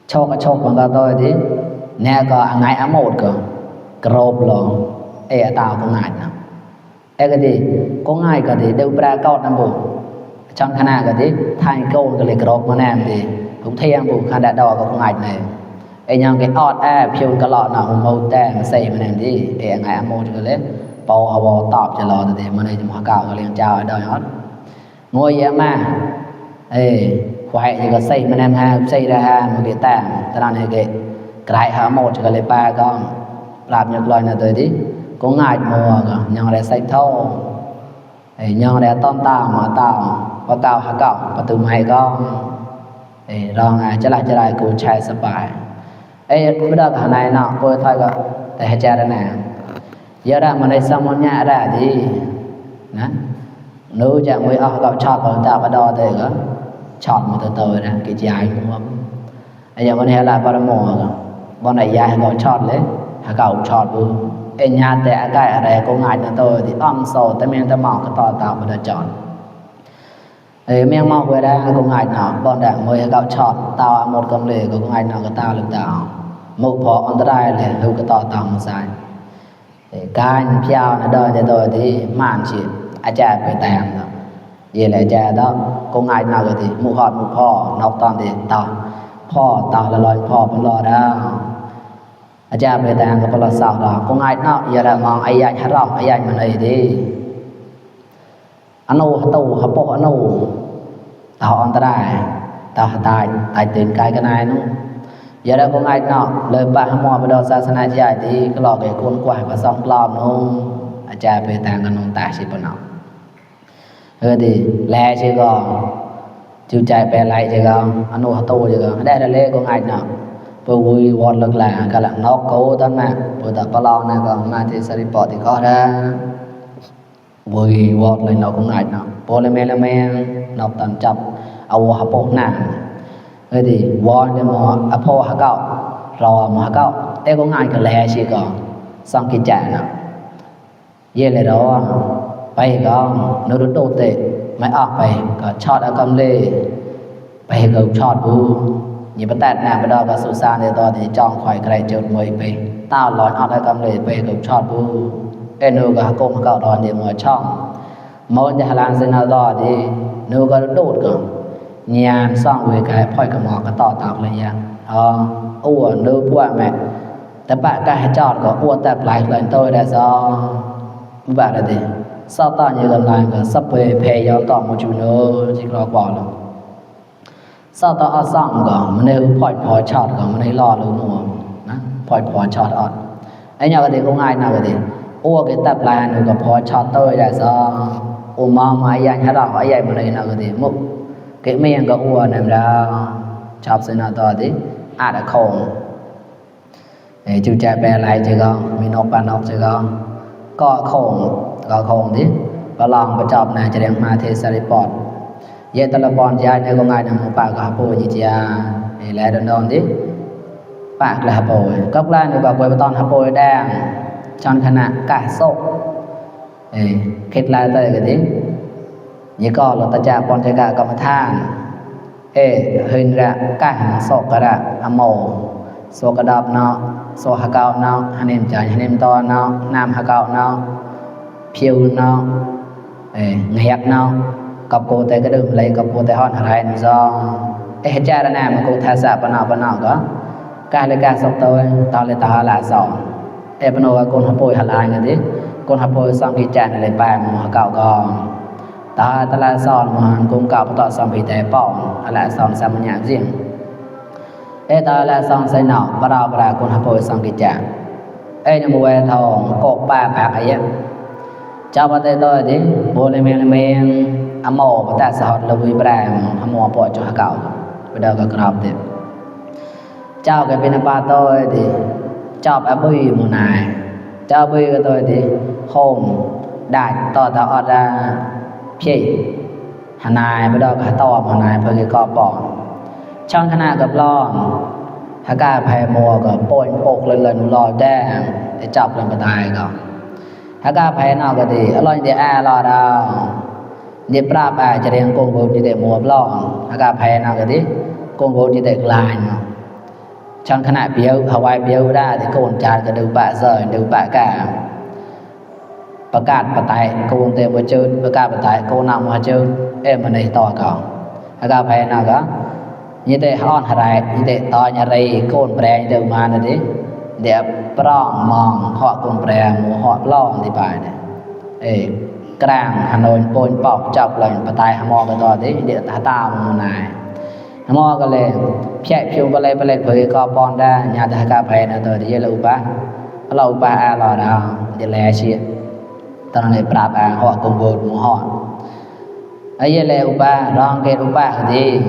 โชคของเราตัวดีแน่ก็ง่ายหมดก็กรอบลงตาวก็ง่ายนะก็ดีก็ง่ายก็ดีเดี๋ยวปลากอดน้ำบุช่างขนาดก็ดีทายโกนก็เลยกรอบมาแน่ดีผมเที่ยงบุขนาดดอกก็ง่ายเลยยังcáiออดพิวก็หลอดหน่ะผมเอาแต่ใส่มาแน่ดีง่ายหมดก็เลยbao họ tọp cho lo thì mà đây chúng họ cạo cái liền chào ở đời hết ngồi vậy mà khoai thì có xây mà em ha xây ra ha một cái tạm ta nói này cái họ một cái lấy ba con làm nhật lời là tới đi có ngại mùa nhau để xây thâu nhau để ton tàu mà tàu và cạo họ cạo và từ mày con rồi trở lại cô trai sắp bài bây giờ cả này nọ cô thôi cơ để cha đây nè giờ ra mà đây xong món nhã ra thì nếu chẳng mới gặp chọt vào ta bắt đầu thì có chọt một từ ra cái dài đúng không giờ mình hay là bao mùa bọn này dài gọi chọt lấy cậu chọt vừa nhà tệ cái ở đây có ngại là tôi thì sổ tới miền ta mỏ cái to tạo mà được chọn miền mỏ về đây có ngại nào bọn đảng mới cậu chọt tao một công lề có ngại nào cái tao lực tao một phó on đây là lưu cái to tạo một sai cái piao nó đôi cho tôi thì màn chỉ cha phải tèm đó vậy là cha đó có ngại nào thì một hot một phò nọc toàn thì tao là lòi phò bên lò đó cha phải tèm cái là sao đó có ngại nào giờ là ngon ai ai hát rong ai mình ấy đi anh ô tàu hấp bò anh ô tao on tao tại tiền cái này nó giờ đây có ngại nào lời ba mua bắt đầu sa sana dài thì cái lò cái con quải và xong lòm nó cha về tàng cái nông tài chỉ bên nào thì lẹ chứ có chú chạy về lại chứ có anh ô tô chứ có đây là lê có ngại nào vừa vui vọt lực là cái là nó cố tao mà vừa tập bao lâu này còn mà thì sẽ đi bỏ thì có ra vui vọt lên nó cũng ngại nào polymer nó tầm chập ao hấp bột nặng thì vòn thì mà apple hả cậu rò mà hả cậu có ngại cái lẹ chỉ có xong cái trả nào vậy là đó bay con nó đốt đồ tệ máy ọc bay có chọt ở cầm lê bay có chọt bu như bắt tạt nào bắt đầu có số xa thì to thì trong khỏi cái chợt mới bay tao lòi ở cầm lê bay có chọt bu nu ga ko ma ka don de mo chong mo ja halang sin na do di nu ga đột ga nhàn sang về cái phơi cái mỏ cái tọt tọtเลยยังua nu bua mẹ แต่ปะกะจอดก็อวดแต่หลายหลายตัวได้ซอบ่ได้ดิซอตอนอยู่กันหลายก็สับไปเพยอต่อมจูโนจิกรอบ่ลซอตอซ่องก็มันได้พอยพอชอดก็มันได้รอรู้มัวนะพอยพอชอดอดไอ้ยอก็ดิก็ง่ายนะก็ดิอ้วกแต่หลายนึก็พอชอดตัวได้ซออุมามายันหะไอ้ใหญ่มันได้นะก็ดิมุกเกะเมียงก็อ้วนั่นแล้วชอบสินะต่อดิอาดะคงchú cha bè lại chứ con mình nộp bàn nộp chứ con có không đi và lòng và chọc này cho đem mà thế sa report vậy ta là bọn trai này có ngày nào một bà có hấp bồi gì cha thì lại đơn đơn đi bạc là hấp bồi cốc lại nữa có quay bà hấp bồi đang trong khả năng cả sốt kết lại tới cái tí như có là ta cha bọn trai cả có mà than hình ra cả hàng sốt cả ra hâm mồ số cả đập nó số hạ cao nó anh em chạy anh em to nó nam hạ cao nó phiêu nó nghẹt nó cặp cô tay cái đường lấy cặp cô tay hòn hải này do hết cha đã làm mà cô thay sạ bên nào có cái lấy cái sọc tôi tao lấy tao là sòng bên nào con hấp bồi hạt lại người đấy con hấp bồi xong khi chạy này lấy bài mà hạ cao còn ta là sòng mà cùng cặp tao xong bị té bỏ là sòng sang một nhà riêng ta là song sai nọ bara con hấp bồi song kịch trạng nhưng mà về thòng cột ba bạc ấy cho bà tay tôi đi bố lên men mồ và ta sọt là vui bara mồ bỏ cho cậu bây giờ có gặp thì chào cái bên ba tôi thì chọc bùi một này chào bùi của tôi thì hôm đại to tạo ra phi hà này bây giờ cả to hà này với cái cọ bỏ trong khả năng gặp loถ้ากาแพ้มัวก็โปนปกเลยๆหนูรอแดงไอ้จับเลยมาตายก็ถ้ากาแพ้นอกก็ดีอร่อยเดี๋ยวรอดาวเดี๋ยวปราบจะเรียงกงโบจีเดมัวบล้อถ้ากาแพ้นอกก็ดีกงโบจีเดกลายช่างขณะเปียวหาวายเปียวได้ที่โกนจานก็ดูปะเสยดูปะกาประกาศปะไตโกนเตมจืดประกาศปะไตโกนนำมาจืดมันในต่อก่อนถ้ากาแพ้นอกก็như thế hòn hài như thế to nhà rây côn bè như thế mà này đi để prong mong họ côn bè mua họ lo thì phải này Krang Hà Nội bồn bọc chọc lần và tay hàm mò cái đó đấy để ta tao một này hàm mò cái này chạy phiêu cái này với co bon ra nhà ta cà phê này rồi thì lâu ba lò đào để lẻ chia tao này prap họ cùng bồn mua họ ấy lâu ba rong cái ba thì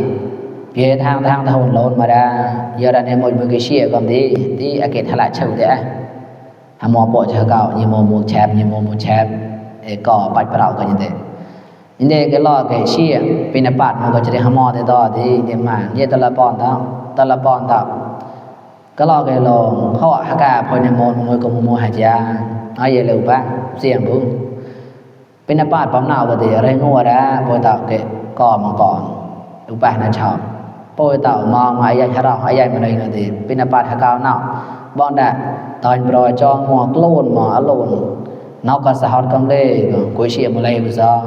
phía thang thôn lôn mà ra giờ đã nên một cái chia còn đi tí cái thằng lại chịu thế hàm mò bộ cho cậu như một chép để có bạch bảo cái như thế cái lo cái chia pin apart mà có chỉ hàm mò thế đó thì để mà như ta là bọn đó cái lo cái lo họ cả phơiในมวยcùng mùa hải cha nói về lưu ba riêng bún pin apart bấm nào thì ở đây ngua đã bồi tạo cái cò mà còn lưu ba là chọn bồi tạo mong ai dạy ra ai dạy mà đây là thì pin apart cao nào bọn đã toàn rồi cho ngua clone mà lộn nó có sao cầm lê cuối chia một lê bây giờ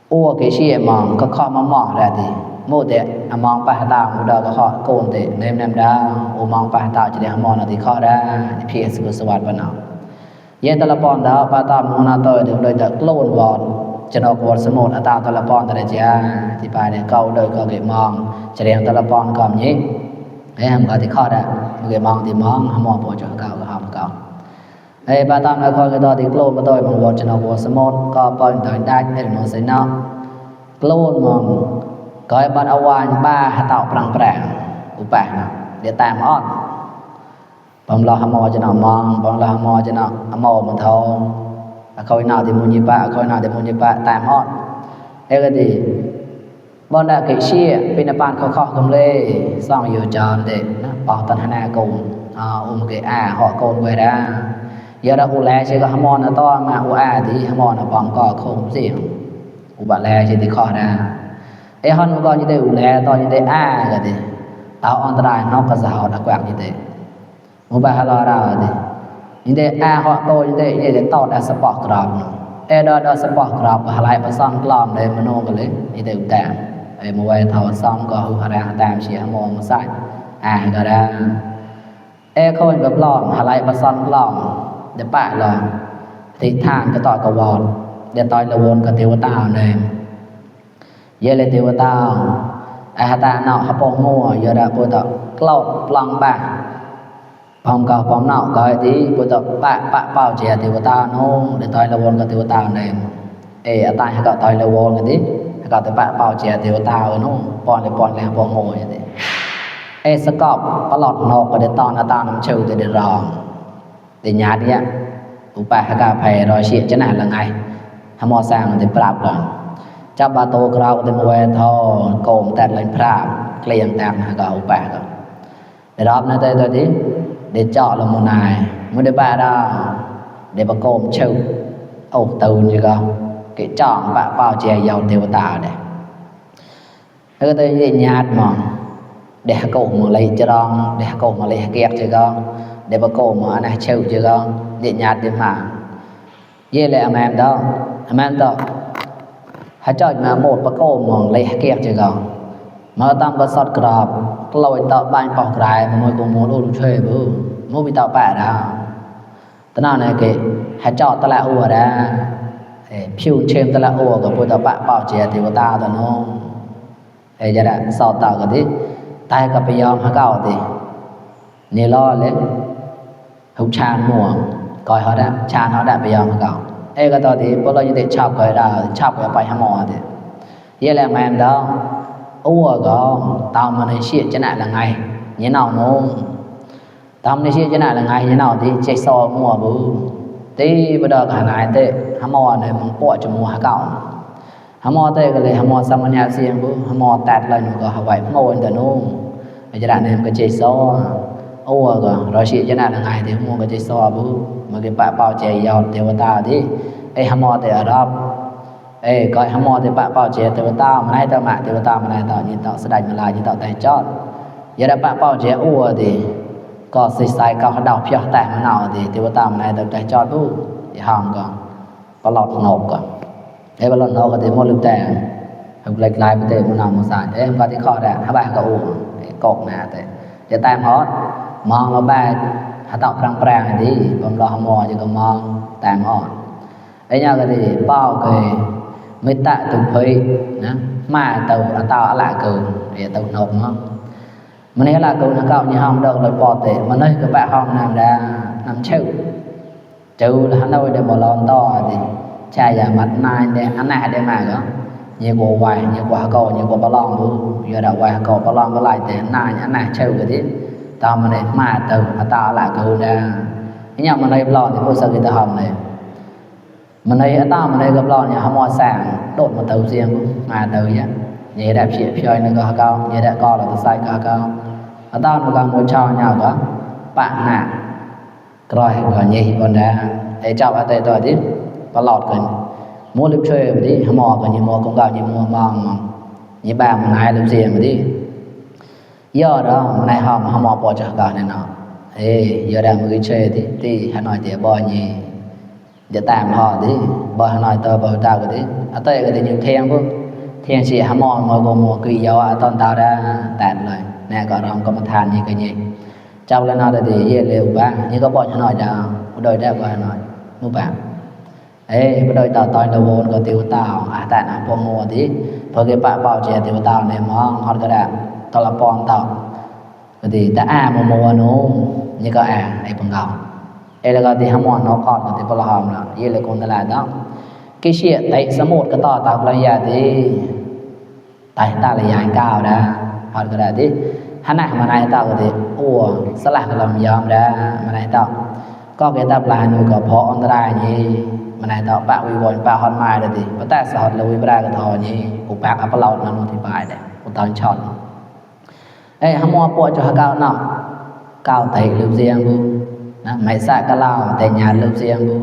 ua cái chia mong có kho mà mỏ ra thì mua để mong ba tao một đợt có kho cồn để nem đa u mong ba tao chỉ để mong là thì kho ra thì phía sự sửa vào nào vậy ta là bọn đó ba tao muốn nào tôi được đời được lộn vọt cho nó có số một là tao ta là bọn ta để chia thì bài để câu đời có cái mong chỉ để ta là bọn cầm nhé đấy em có thì kho ra cái mong thì mong bỏ cho cao cái học cao ba tam là coi cái đó thì clone mà tôi bằng một cho nó có số một có bao nhiêu thời đại để nó sẽ nó clone mà coi bắt awan ba tạo bằng bảng của bạn để tạm on bằng lo hamo cho nó mong bằng lo hamo cho nó hamo mà thôi coi nào thì muốn như ba tạm on đây là gì bọn đã cái chia bên bạn khó cầm lê xong nhiều tròn để bỏ tận hana cùng cái họ cùng về ra giờ đã u lẹ chỉ có hamon nó to mà u thì hamon nó bằng có không gì u bà lẹ chỉ thì khó ra ấy hơn có như thế u lẹ to như thế cái gì tao on trai nó có giàu đặc quạt như thế u bà lo ra thì Inde ho to inde tọt support grab no do support grab halai pasan klam de mano kale inde utam mua vai thao xong có hư hara tam chia mong sai ga ra khôiกับลองhalai pasan klam de pa lo ti than ka to ka won de toi la won ka tewata ne ye le tewata ta nọ hapong mua giờ đã bữa đó cloud plong ba phong cao phong nọ coi tí bữa đó bạ bao trẻ thì ta nó để toi là won cái thì ta này tại hay gọi toi là won cái tí gọi tới bạ bao trẻ thì ta nó pon lên phong mua vậy đấy scop có lọt nọ có để ton ta nằm chịu thì để rò để nhát đi ạ upa cà phê rồi chuyện thế này là ngày ham mò sang thì bạp rồiจับบาโตกราวเตมเวทอโกมแต่ลันพราเกลียงแต่งก็อุปะก็ได้รับนะตัวนี้ได้เจาะลงมนายมื้อได้บาดาได้ประโกมชื่อเอาตื่นจิก็เกะจ่องปะเป้าเจียยาวเทวตาได้แล้วก็ตัวนี้ญาติมองได้โกมมาเลยจะรองได้โกมมาเลยเกียกจิก็ได้ประโกมมานะชื่อจิก็ได้ญาติมาเย่เลยอแมนดอให้จอยมาหมดประโคมมองเลยเกียกเจอมาตามกษัตริย์กราบลอยต่อบ้านปอกรายมวยกมลอุลุเชยบูมูบิต่อแปดาตอนนั้นเกให้จอดตะละอัวดาผิวเชื่อมตะละอัวกับผู้ต่อปะเป่าเจียติวตาตอนนู้นจะได้สอดต่อกันที่ตายกับไปยอมหาเก่าทีนี่ล้อเล็กหุบชานม่วงคอยเขาได้ชานเขาได้ไปยอมหาเก่าก็ตอนที่พวกเราจะได้ชอบกันได้ชอบกันไปหาหมอทียี่แหละแมนดาวอ้วก็ตามมาในเชี่ยจะไหนละไงยี่หนาวนู้นตามในเชี่ยจะไหนละไงยี่หนาวที่ใจซอมัวบูที่บดกันไหนเตะหาหมอเนี่ยมันปวดจมูกหาเก่าหาหมอเตะก็เลยหาหมอสมัญญาเสียงบูหาหมอแตดเลยหนูก็หาไว้โง่แต่นู้นจะได้เนี่ยมันก็ใจซออ้วก็เราเชี่ยจะไหนละไงที่มัวก็ใจซอบูมันก็ปะเป่าใจยาวเทวตาที่หาหมอแต่รับก็หาหมอแต่ปะเป่าใจเทวตามันให้ต่อมาเทวตามันให้ต่อยินต่อสดายมาลายยินต่อแต่จอดอย่าได้ปะเป่าใจอ้วดิก็สิสายก็ดาวเพียงแต่มันเอาดิเทวตามันให้ต่อแต่จอดบูอย่าห้ามก็ปลอดนกก็ปลอดนกก็ที่มดลืมแต่หุบเล็กลายไปเตะมันเอามาใส่มันก็ที่ข้อได้ถ้าใบก็อ้วกกนะแต่จะแต่ฮอตมองเราแบบถ้าตอบแปลงๆดีผมรอหาหมอจะก็มองแต่ฮอตnhau cái thì bao cái mới tạ tụ phơi nè mà tàu lại cầu để tàu nộp nó mình ấy là cầu nó cao như hông đâu là bỏ tệ mà nơi các bạn hông làm ra làm chịu là hắn đâu để bỏ lon to thì chai giả mặt nai để hắn này để mà đó như của vài như quả cầu như của ballon luôn giờ đầu vài cầu ballon có lại để nai hắn này chịu cái đấy tao mà để mà tàu lại cầu ra nhau mà nơi ballon thì bao giờ người ta hông này mình đây ta mình đây gặp lo nhà hâm mộ sàng đột một tàu riêng mà tàu nhá nhẹ đẹp chuyện chơi nó có cao nhẹ đẹp co là tôi sai cao ta nó càng muốn cho nhau đó bạn nè rồi còn nhẹ còn đã để chào ở đây rồi đi có lọt cần mua liếp chơi mà đi hâm mộ còn như mua cũng gạo như mua mong như bà mình ai liếp riêng mà đi giờ đó này hâm mộ bỏ cho cả này nọ giờ đang mới chơi thì Hà Nội thì bỏ nhỉจะตามhọ điบ่หน่อยตัวบ่ตาก็ดิอะเตก็ได้อยู่เที่ยงพุ่นเที่ยงสิหาหมอมาบ่มัวคือยาวอะตอนตาได้แต่เลยแน่ก็รองกรรมฐานนี่ก็นี่เจ้าแล้วน่าจะดีเยเร็วบ้างนี่ก็บ่หน่อยดาวบ่โดยได้บ่หน่อยนูบ้างบ่โดยต่อตอนละวนก็ติวตาวอะแต่น่ะบ่มัวดิพอเกปะเป้าเจติวตาวในมองฮอดก็ได้ตอละปองตาวก็ดีแต่บ่มัวนูนี่ก็ไอ้ปังเกาlà cái thì hâm mộ nó còn thì bao hàm là vậy là con là đó cái chuyện tại số một cái to tạo là gì thì tại ta là dài cao đã hoặc cái đấy hắn này mà này tạo thì sẽ là cái làm giòn ra mà này tạo có cái tập là người có phó on ra gì mà này tạo bạn vi vốn bạn hòn mai rồi thì có ta sẽ là vi ra cái thò gì của bạn áp lâu nó thì bài đấy của tao chọn hâm mộ bộ cho cao nào cao thầy lưu riêng luôn mày xạ cả lao tại nhà lưu riêng bu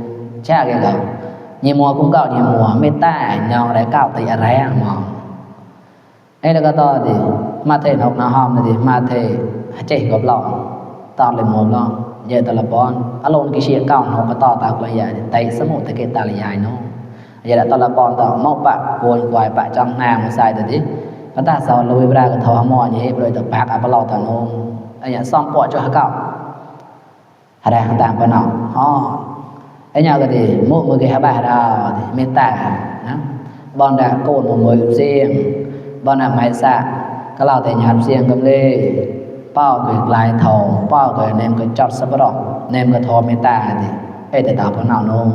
cha cái gạo nhiều mùa cũng gạo nhiều mùa mê ta nhau đấy gạo tại rẻ mà ấy là cái to thì mà thầy học nào hòm thì mà thầy chạy gặp lòng to lên một lo ye telepon alon ki sia kau no ka ta ta kwa ya tai samu ta ke ta la ya no ye da telepon ta mo pa poi kwai pa chang na ma sai ta di ka ta sa loi bra ka tho mo ye proi ta pak a pa lo ta no ai ya som po cho ha kau hara ta pa no ho ai nya ka di mo mo ke ha ba da me ta na bon da ko mo mo riêng bon da mai sa ka lao ta nhạt riêng kam le bao cái lại thầu bao cái nem cái chót sắp đó nem cái thò mê ta thì ấy để tạo phần nào nó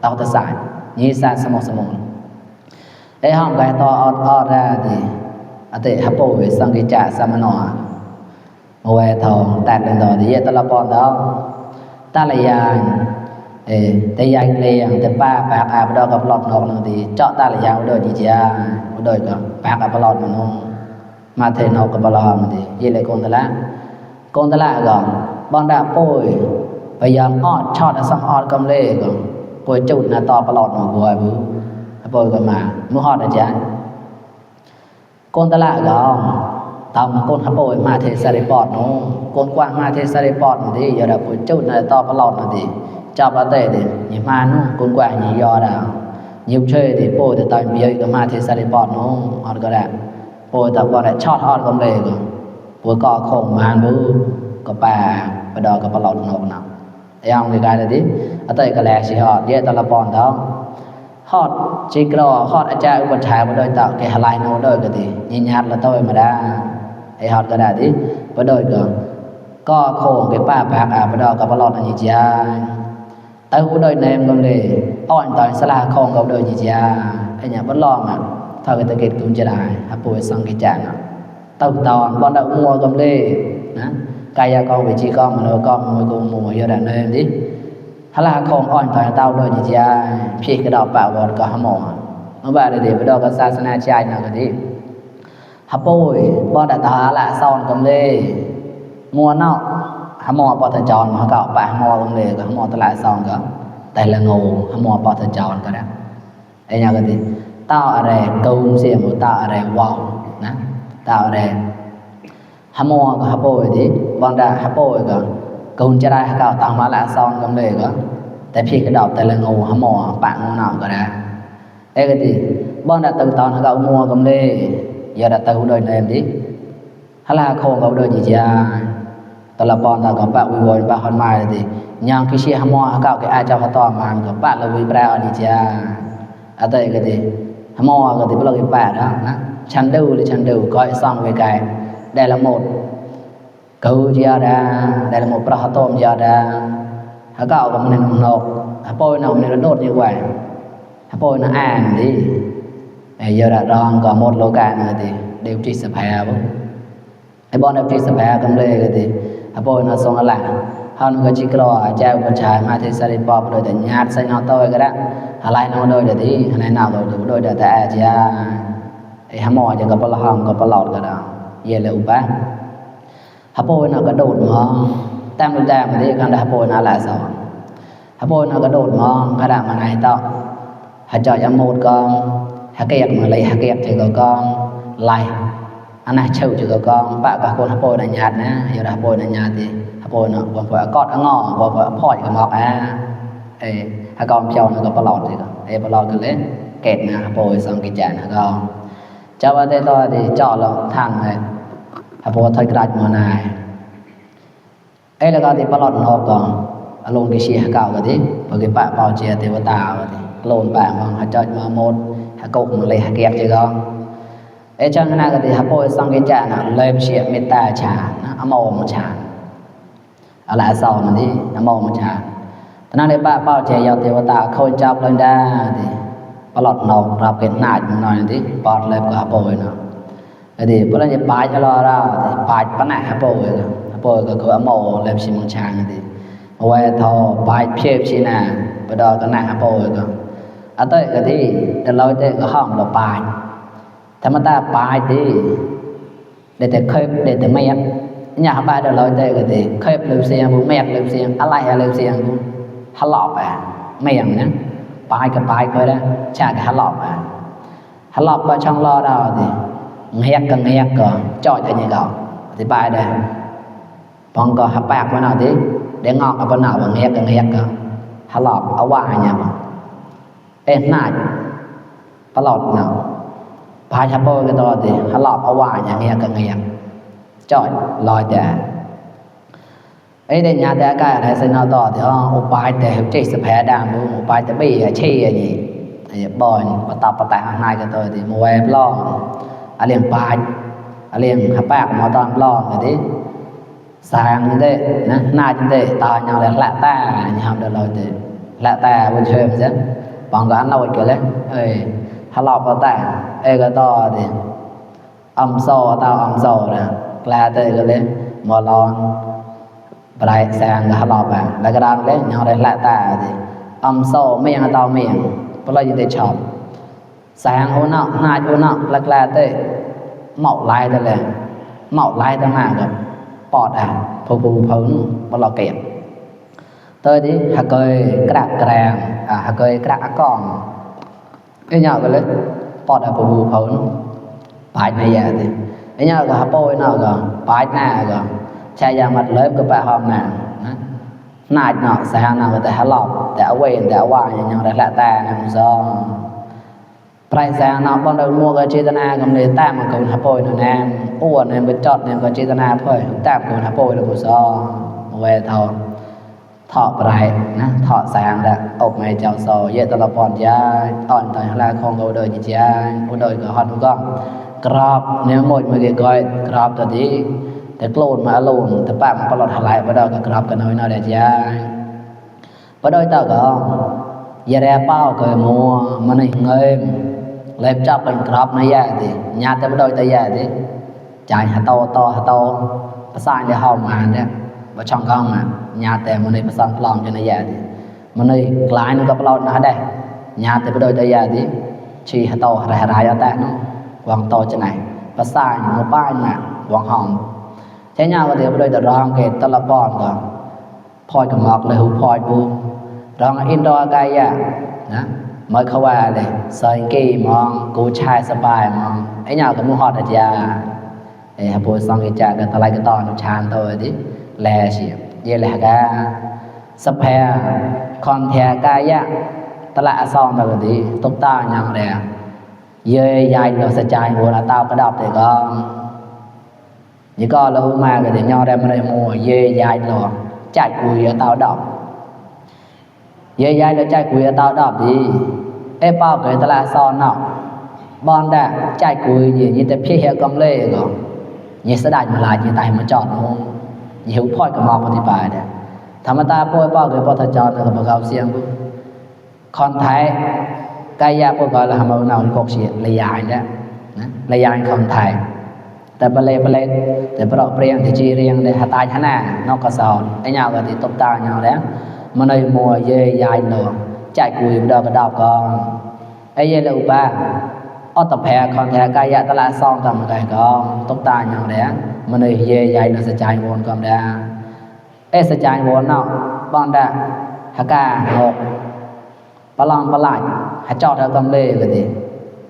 tạo ta sai như sa sâm mồm ấy không cái to ra thì ở đây hấp bồi sang cái chả sa mà nọ ngồi thầu tạt lên đó thì ta là bọn đó ta là giang ta giang liền ta ba bạc à đó gặp lọt nọ thì chọn ta là giang đời gì cha đời cả bạc à lọt mà nóมาเทนอกบลามดิยี่เลยกนตะละก็บอนดาป่วยพยายามออดชอดสังออดกำเลก็ป่วยจุดนะต่อตลอดหมู่บ่บ่ป่วยก็มามื้อฮอดอาจารย์กนตะละก็ตามคนหาป่วยมาเทสริปอดนูคนกว้างมาเทสริปอดดิอย่าได้ป่วยจุดนะต่อตลอดดิจับอะเตดินี่มานูคนกว้างนี่ยอดายิบเชยดิป่วยแต่ตอนเบียก็มาเทสริปอดนูออดก็ได้ป่วยแต่บ่ได้ชอดออดกำเลก็ป่วยก็คงมาบ่ก็ป่าไปดอกก็ปลอดนอกนำอย่างนี้ได้ดิอะเตยก็แลสิฮอดเยตะละปอนดอกฮอดจิกรอฮอดอาจารย์อุปถัมภ์บ่ได้ตอกแกหลายโนด้วยก็ดิยิญาตละต้อยมาได้ไอ้ฮอดก็ได้ดิบ่ได้ก็คงไปป้าปากอาบ่ดอกก็ปลอดอันนี้จ้าเต้าด้วยแนมก็เลยอ่อนตอนสลาคงก็ด้วยจ้าไอ้เนี่ยบ่ลองอ่ะถ้าก็ตะเกตกุญจะได้หาป่วยสังกิจานะเต้าตอนบ่ได้มัวก็เลยนะกายcon vị trí con mà nó con mùi cùng mùi do đàn em đi hả là không ổn toàn tao đôi như cha khi cái đọc bảo vật có hâm mộ nó bà để với đó có xa xa chai nào cái đi hả bôi bọn đã thả lại son cầm lê mua nó hâm mộ bọn thật tròn mà cậu bà hâm mộ cầm lê có hâm mộ ta lại son có tại là ngủ hâm mộ bọn thật tròn có đó ấy nhau cái đi tao ở đây câu xiềng của tao ở đây wow nè tao ở đây hâm mộ có hấp bồi thì bọn đã hấp bồi có cùng cho đây cậu tao mà lại son cầm lê có tại khi cái đọc tại là ngủ hâm mộ bạn ngủ nào có đó ấy cái gì bọn đã từ tao cậu mua cầm lê giờ đã từ đời này em đi hả là không có đời gì cha tao là bọn tao có bạn vui vui bạn hơn mai thì nhang cái xe hâm mộ cậu cái ai cho họ to mà có bạn là vui brao gì cha ở đây cái gì hâm mộ cái gì bây giờ cái bạn đó chăn đầu coi xong về cái đây là một câu gia ra đây là một prahatom gia ra hả cậu có mình nồng nộp hả bôi nào mình nó đốt như vậy hả bôi nó an đi giờ đã rong có một lô cạn nữa thì đều chỉ sập hè bố cái bọn đều chỉ sập hè cầm lê cái thì hả bôi nó xong là hơn cái chỉ có treo cái trái mà thì sẽ đi bọc rồi để nhát xanh nó tôi cái đó hả lại nó đôi để đi hả này nào rồi đủ đôi để ta cha hả mò cho cái hòm cái lọt cái đó về là ba hả bôi nó cái đột mà tam đôi tam thì con hả bôi nó là sao hả bôi nó cái đột mà cái đạm mà này tao hả cho em một con hả kẹt mà lấy hả kẹt thì con lại anh này chịu thì con bạn cả con hả bôi là nhạt nè giờ hả bôi là nhạt thì hả bôi nó còn phải cọt nó ngỏ còn phải phổi cái mọc hả con trâu nó có lọt thì có lọt cái lên kẹt nè hả bôi xong cái chản hả con cho vào đây thôi thì chọn là thằng này hả bôi thay cái mà này ấy là cái thì lọt nó còn lôn cái xe cào cái tí và cái bạn bao chia thì vào tàu thì lôn bạn mà hả cho mà một hả cục mà lấy hả kẹt chứ con ấy cho nên là cái hả bôi xong cái chả nào lên xe mê ta chả nó màu một chả ở lại sau nó đi nó màu một chả nó để bạn bao chia vào thì vào tàu khôi chọc lên ra thì lọt nóรับcái nát mà nói thì bọt lên của hả bôi nó thì bữa nay bài cho lo ra thì bài bắt nạt hả bôi cái màu lên xe một chả thì quay thò bài phê chi nè bây giờ cái này hả bôi cơ ở tới cái gì để lôi tới cái hòm là bàiถ้ามันตาปลายดิเดี๋ยวแต่เคยเดี๋ยวแต่ไม่nhà hả bài để lôi tới cái gìเคยลืมเสียงบุแม่ลืมเสียงอะไรลืมเสียงบุฮัลโหลไปไม่อย่างนั้นปลายกับปลายเคยได้ชากับฮัลโหลไปฮัลโหลไปช่องรอเราดิเงียบก็จ่อยแต่ยังก็อธิบายได้พองก็หาปากมาหน่อยดิ để ngọt ở bên nào mà nghe cả hà lọp ở ngoài nhà mà em nại bà lọt nào bà chả bôi cái đó thì hà lọp ở ngoài nhà nghe trời lòi để ấy để nhà để cái này xin nó to thì ô bài để hiểu chỉ sập hè đam luôn ô bài để bị chi gì thì bòn và tập tại hàng này cái tôi thì mua em lo liền bài liền hấp bạc mà toàn lo cái đấy sang như thế nè na như thế ta nhau là lạ ta nhau được rồi thì lạ ta bên chơi mà chứ bằng cái ăn lâu kiểu đấy ơi hà lọp vào tại cái to thì âm sâu tao âm sâu nè là tới cái đấy mà lo bài sang cái hà lọp à là cái đàn đấy nhau đấy lạ ta thì âm sâu miệng tao miệng có là như thế chọn sang ô nọ na ô nọ là tới mạo lai đây là mạo lai tao mà gặpปอดผู้เพิ่นบ่รอเก็บเตยดิหาเคยกระแกรงหาเคยกระกองไอ้หยังก็เลยปอดผู้เพิ่นปายในยาติไอ้หยังก็หาโปยเนาะก็ปายหน้าก็ใช้ยามัดเล็บก็ไปห้องน้ำนะนาดเนาะสหานาก็แต่หาหลอกแต่เอาเวนแต่ว่าอย่างยังได้ละแต่นะมึงซ้อปลายแสงเนาะบ่ได้มัวก็เจตนากับเลยตามมันก็หาโปยเนาะแน่อ้วนเนี่ยไปจอดเนี่ยก็เจตนาเพิ่นตามก็หาโปยแล้วบ่ซ้อไว้เท่าถอปลายนะถอแสงละอบไม่เจ้าซอเยตละปอนยาอ่อนตอยลาของเอาเดินจิยาผู้โดยก็ฮอดก็กรอบเนี่ยหมดมื้อกี้ก้อยกรอบตัวนี้แต่โกรธมาอารมณ์แต่ป้ามันปลอดหลายบ่ได้ก็กรอบกันน้อยๆได้จ้าบ่ได้ตาก็อย่าแลเป้าก็มัวมันเงยเล็บจับเป็นกรอบในยาติญาติบ่ได้ตายาติจ่ายหาโตภาษาในเฮามาเนี่ยบ่ช่องเข้ามาญาติมันในภาษาปลอมจังได๋ยาติมันในกลายนึงก็ปลอดนะได้ญาติบ่ได้ตายาติชีหาโตหลายๆแต่เนาะวางโตจังไหนภาษาหมู่บ้านน่ะวางห้องใช้ยาก็เดี๋ยวบ่ได้รองเกตตะละปอนก็พอยก็หมอกเลยหูพอยปูรองอินดอร์กายะนะหมายเขาว่าเลยซอยกี้มองกูชายสบายมองไอ้ยาก็มูฮอดอาจารย์หาโพสังกิจก็ตะไลก็ตอนชานโตดิแลสิเยแลกะสะแพคอนแทกายะตะละซองตะก็ดิตบตาหยังแลเยยายเราสะจายโหละตาวกระดอบแต่ก็นี่ก็เรามาก็ได้ย่อได้มาได้มัวเยยายเราจ่ายกุยตาวดอกเยยายเราจ่ายกุยตาวดอกดิเอ้เป้าก็ตะละซอนเนาะบอนได้จ่ายกุยนี่แต่พี่เฮกำเล่ก็นี่สะดายมาลายนี่ตายมาจอดงนี่หูพ่อยก็มองปฏิบัติเนี่ยธรรมตาป่วยเป้าก็ปทจก็บ่เข้าเสียงบุคอนไทยกายะพวกก็ละหำเอาเนากกเสียระยายเนี่ยนะระยายคอนไทยแต่บะเลแต่เพราะเปรียงที่จีเรียงได้หาตายหน้านอกกระสอนไอ้ยาวก็ที่ตบตาอย่างแล้วมันเลยมัวเยยายหลงจ่ายกุยดอกกระดอกก็ไอ้เยลอุปาอตแพคอนแทกายะตะละซองตามไกก็ตบตาอย่างแล้วมันเลยเยยายสะจายวนก็ได้สะจายวนเนาะบ้านได้หากาหกปลองปลายหาจอดเธอกำเล่ก็ดี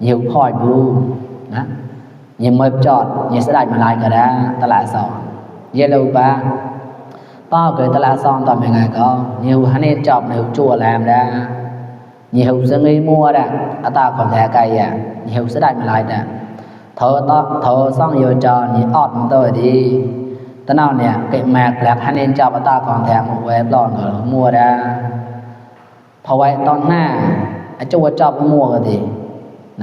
หิวพอยบูนะยังไม่จอดยังสะดายมาลายก็ได้ตลาดซองเยลูปะป้าเกิดตลาดซองตอนเป็นไงก็หิวฮันนี่จอบหิวจั่วแลมได้หิวซึ่งไอ้มัวได้อัตราของแท้ไกลอ่ะหิวสะดายมาลายได้เธอซ่องโยจอนี่ออดมันตัวดีตอนนั้นเนี่ยเก็บแมกแหลกฮันนี่จอบอัตราของแท้หมดเว็บร้อนก็มัวได้พอไว้ตอนหน้าไอ้จั่วจอบมัวก็ดี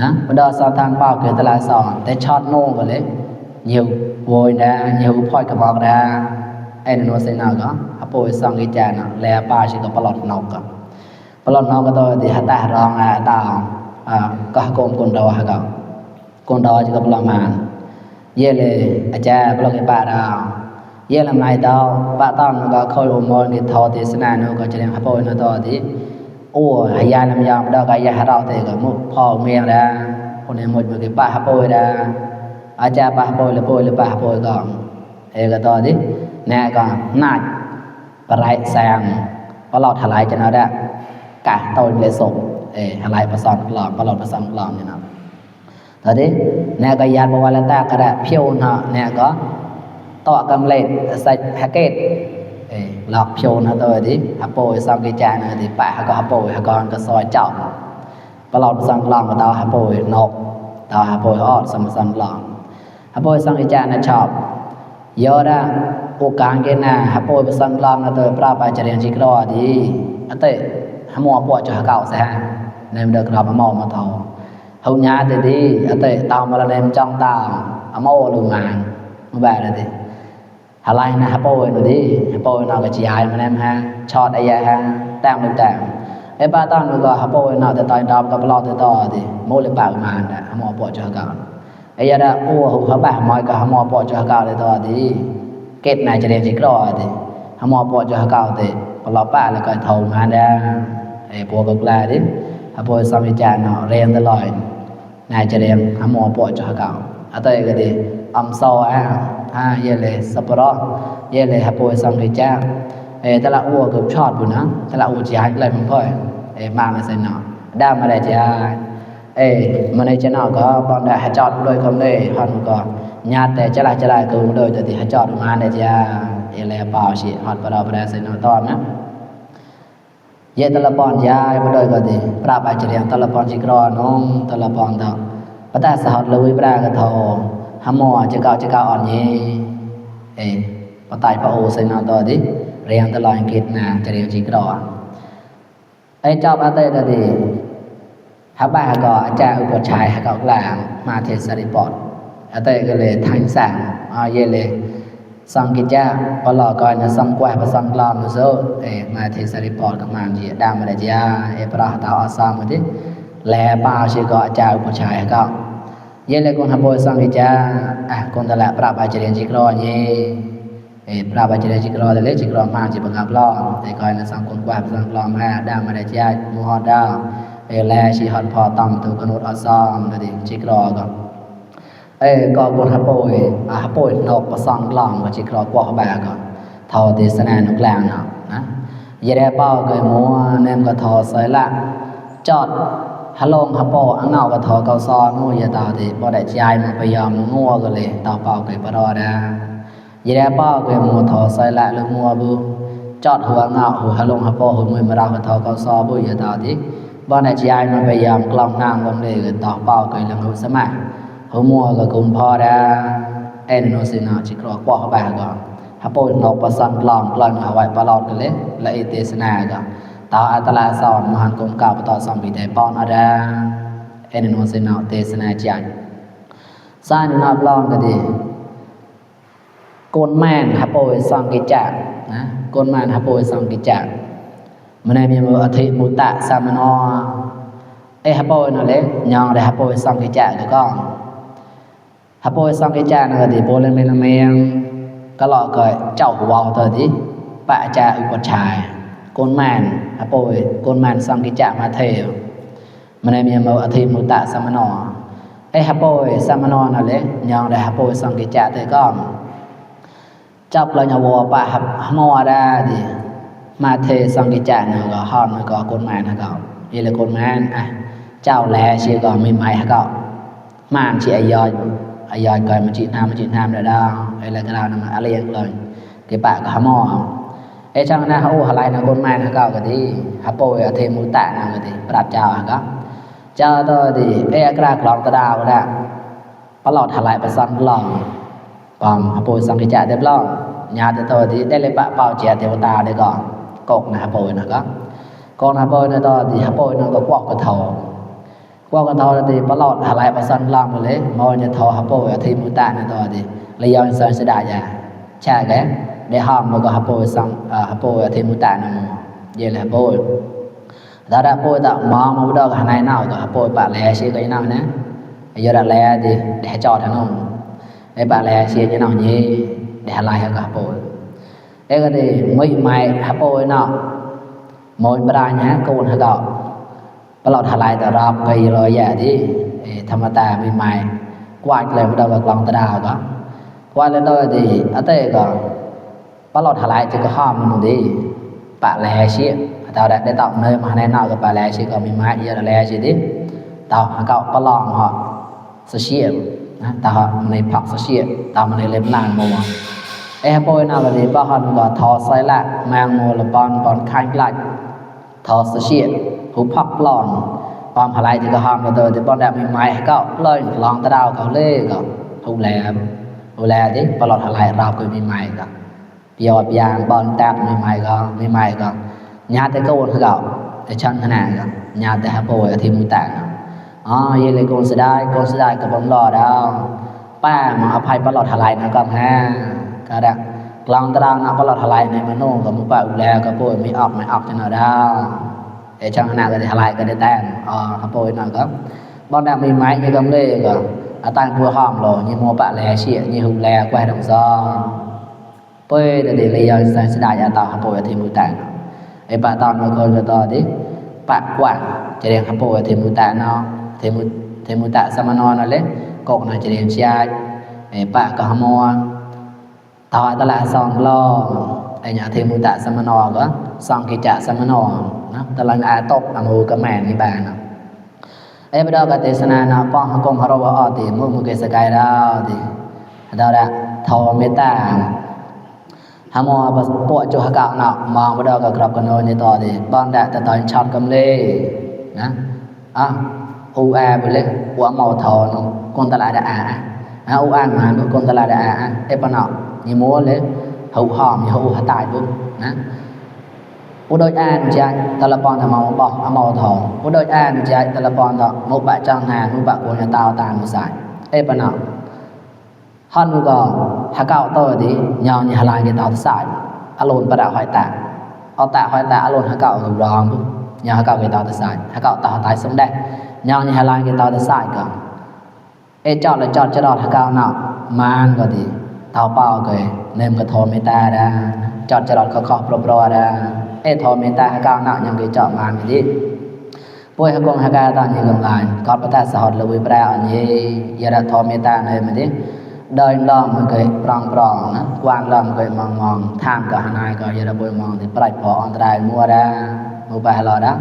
นะบรรดาสาวทางเป้าเกิดตลาดสอนแต่ช็อตโน่ก็เลยnhiều vội nè nhiều phơi cả bọc nè anh nói thế nào đó hấp bồi xong cái chè nè lẹ ba chỉ có bọt nọc cái tôi thì hạt ta rong tao có con đò hả cậu con đò chỉ có bọt màn vềเลยอาจารย์bọt cái ba đào về làm này tao ba tao nó có khôi ôm môi thì thò thì thế nào nó có chỉ làm hấp bồi nó to thì ô hay ya làm yam đó cái ya rau thì có một phò miệng raคนนี้หมดcái ba hấp bồi ra อาจารย์ปะโปยละโปยละปะโปยก่อนก็ต่อดิแน่ก่อนนาดปลายแซงปลอดถลายจะเอาได้กะตนเลยส่งถลายประสอนกลอมปลอดประสอนกลอมนี่เนาะต่อดิแน่ก็ยานบ่ว่าละตากระดาษเพียวเนาะแน่ก็ต่อกำเล็ดใส่แพ็คเกจ หลอกโยนตัวดิฮับโปยสังกิจานะดิปะก็ฮับโปยก็ก็ซอยเจ้าปลอดสังลองตาฮับโปยนกตาฮับโปยออดสังลองฮับโปยสังกิจานะชอบยอดาโอกางเกนะฮับโปยสังลองนะตัวปราบอาจารย์จิกรอดีอันเตฮัมมัวปวดจะเก่าซะในเด็กเรามามาทอเฮาญาติดีอันเตตามมาละเนมจ้องตาอโมลุงานมาแบบนั้นดิอะไรนะฮับโปยดูดิฮับโปยนอกกับจีไอมาแนมฮะช็อตไอ้ยาฮะแต้มลูกแต้มไอ้ป้าตอนนู้นก็ฮับโปยนอกแต่ตอนดอมก็ปลอดต่อดิโมเลยปากมาเนี่ยฮัมมอปวดจะเก่าไอ้ยาดาโอ้เขาแบบมอยก็ฮัมมอปวดจะเก่าเลยต่อดิเกตนายจะเรียนจิกรอดิฮัมมอปวดจะเก่าดิปลอดป้าแล้วก็ทงมาได้ไอ้พวกกลาดิฮับโปยสามีจานเนาะเรียนตลอดนายจะเรียนฮัมมอปวดจะเก่าอันเตยก็ดิอมโซเยเลยสัปรอเยเลยฮับโปยสังกิจาแต่ละอัวกับชอดบุนะแต่ละอัวจีให้เลยมันพ่อยมาในเซนเนาะด้ามาได้จีมันในเนาะก็บอนได้ให้จอดโดยคำเลยฮอนก็ญาติแต่จะลายกูโดยแต่ที่ให้จอดมาได้จีเลยเปล่าสิฮอดปลอดได้เซนเนาะต่อนะเยตละปอนยายมาโดยก็ดีปราบอาจารย์ตละปอนจิกรอน้องตละปอนต่อปะตาสหัสลุยปรากระทอฮัมมอจะเก่าอ่อนเย่ปะตายพระโอเซนเอาต่อดิเรียงตลอดอังกฤษนะจะเรียงจิกรอเจ้าอาเตตดิฮับบ้าก็อาจารย์อุปชัยฮักกลางมาเทศริปอดอาเตก็เลยทังสั่งเยเลยสังกิจาปลอก่อนนะสังกว่าสังลอมโซมาเทศริปอดกับมาจีดามาได้จีปราตาอสามดิแลป้าชิก็อาจารย์อุปชัยก็เยเลยคนฮับโปยสังกิจาคนตะละปราบอาจารย์จิกรอเย่ปราบอาจารย์จิกรอเลยจิกรอมาจิบังคับล้อแต่ก่อนนะสังคนกว่าสังลอมมาดามาได้จีมูฮอดาแลชีฮอดพอตอมตุกนุษอซอมนั่นดิจิกรอก็ก็คนฮับโปยนกประสังลอมก็จิกรอกว่าบาก็ทอเทศนานกลางเนาะนะเยได้เป้าเกยมัวเนมก็ทอใส่ละจอดฮัลโหลฮับโปอังเงาก็ทอเกาซองูยาตาดิบ่ได้ใจมันพยายามงัวก็เลยตาเป้าเกยปรอดาเยได้เป้าเกยมัวทอใส่ละลึกมัวบุจอดหัวเงาหัวฮัลโหลฮับโปหัวมือมาเราก็ทอเกาซอบุยาตาดิบ่ได้ใจมันพยายามกล่อมนางวงเลยก็ตาเป้าเกยลังหัวสมัยหัวมัวก็กุมพอดาโนสินาจิกรอกว่าบาก็ฮับโปนกประสันกล่อมเอาไว้ปลอดกันเลยละเตสนาก็ตาอัตลาสอนมหันกรมกาปตอสัมปิไดปอนอดาโนสินาเตสนาจันซานุนาบลองก็ดีโกนแมนฮับโปสังกิจานะโกนแมนฮับโปสังกิจามันได้มีมืออธิมุตตะสามนอฮับโปนั่นแหละยองได้ฮับโปสังกิจาก็ฮับโปสังกิจาก็ดีโปเลเมลเมงก็หลอกก็เจ้าหัวตัวดิปะจาอุปชัยโกนแมนฮับโปโกนแมนสังกิจามาเทวมันได้มีมืออธิมุตตะสามนอฮับโปสามนอนั่นแหละยองได้ฮับโปสังกิจาแต่ก็จับเราอย่าวัวปะฮับมัวได้ดิมาเทสังกิจาเนาะก็ฮอนก็โกนแมนฮะก็นี่แหละโกนแมนเจ้าแลชื่อก็ไม่ใหม่ฮะก็มานชื่ออายอยก่อนมันจีนามได้ดาวอะไรก็ดาวนั่นอะไรอย่างเลยเก็บปะก็ฮะมอช่างนะเขาอะไรนะโกนแมนฮะก็ดีฮับโปยเทมุตตะนะก็ดีปราบเจ้าฮะก็เจ้าตัวดีกระกรองตะดาวก็ได้ปลอดทลายประสันหลองปอมฮับโปสังกิจาเด็บล่องญาติตัวดีได้เลยปะเป่าเจียเทวตาได้ก่อนกกนะฮับโปนะก็กองฮับโปนะตัวดีฮับโปนะก็กวกกระทอกวกกระทอดีปลอดทลายประสันหลองเลยมอจะทอฮับโปทีมุตานะตัวดีเลยย้อนสันสดายาใช่แกได้ห้ามแล้วก็ฮับโปสังฮับโปทีมุตานะมเยลฮับโปดาราโปตะมองมาดอกหนายเน่าก็ฮับโปปะแลชื่อก็ยังเน่านะยอดแลดีได้จอดถนนปะแลชื่อยังเน่านี้ได้หลายก็ฮับโปก็ดีไม่ไม่ฮับโปเนาะมวยปราญญาโกนฮะก็ปลอดทลายแต่รอบไปลอยแย่ดิธรรมตาไม่ไม่กวาดเลยมาดอกกลองตะดาวก็กวาดเลยตัวดีอัตเต้ก็ปลอดทลายจะก็ห้ามมันดีปะแลชื่อตาวได้ตอบเนยมาในนอกกับปะแลชื่อก็ไม่ไม่เยอะแลชื่อดิตาวฮะก็ปลองเหาะเสียนะตาวในผักเสียตาวในเล็บนานมัว poi na ga de ba han ga tho sai la mang mo la bon khai lại thọ sự hiện hữu phật lòn còn phải lại thì cái hòm rồi thì bọn đẹp mình mày cậu lời lòng ta đào cậu lê cậu hữu lẹ đấy bọn lọt lại rào cười mình mày cậu giờ biang bọn đẹp mình mày cậu nhà tới câu cậu để chân thế nào cậu nhà tới hấp bồi thì mũi tạng vậy là con sẽ đai cái bọn lò đâu ba mà áp hai bọn lọt lại nó cầm ha cả đặc lòng ta đào nó bọn lọt lại này mà nô có một bảo lẹ cái bồi mới ọc cho nó đâu để chẳng nào cái lại cái tên hấp bồi nó có bọn đẹp mình mày như cầm lê cậu tăng vừa hòm rồi như mua bạn lẻ xịa như hùng lẻ quay đồng do bơi để lấy giờ sẽ đại nhà tàu hấp bồi thì mũi tạng ấy bạn tàu nó còn cho to đi bạn quảng chỉ đèn hấp bồi thì mũi tạng nó thì mũi tạng sao mà nó lấy cột nó chỉ đèn chai ấy bạn có mua tàu ta lại xong lo ấy nhà thì mũi tạng sao mà nó có xong cái chả sao mà nó ta là ai tốt là mua cái màn như bạn bây giờ cái thế này nó phong công họ bảo thì mua cái sky đó thì đó là thọ mê ta hàm mua bộ cho họ cạo nào mà bây giờ cái gặp cái nơi này to thì ban đại ta toàn chọn cầm lê nè ua bây giờ ua màu thọ nó con ta lại đã ua mà con ta lại đã ban nào như mua lấy hậu hòm như hậu tài luôn nè đôi an chạy telepon thằng màu thỏ đôi an chạy telepon thọ một bạn trang hàng một bạn của nhà tao tàn một giải bạn nào hắn có hạ cao tôi thì nhau nhà lại cái tao xài alone bắt đầu hỏi tạ alone hạ cao rồi đòn nhà hạ cao cái tao xài hạ cao tao tài sống đây nhau nhà lại cái tao xài cả chọn là chọn cho đó hạ cao nào man có thì tao bao cái nem cái thò mê ta ra chọn cho đó khó pro ra thọ mê ta cao nặng những cái chọn mà mình đi bôi hai con hai ca ta như gần lại có bắt ta sọt là với bra như giờ đã thọ mê ta này mình đi đời lòng một cái prong quan lòng cái mong tham cả hai cái giờ đã bôi mong thì bạch bỏ anh trai mua ra một vài lò đó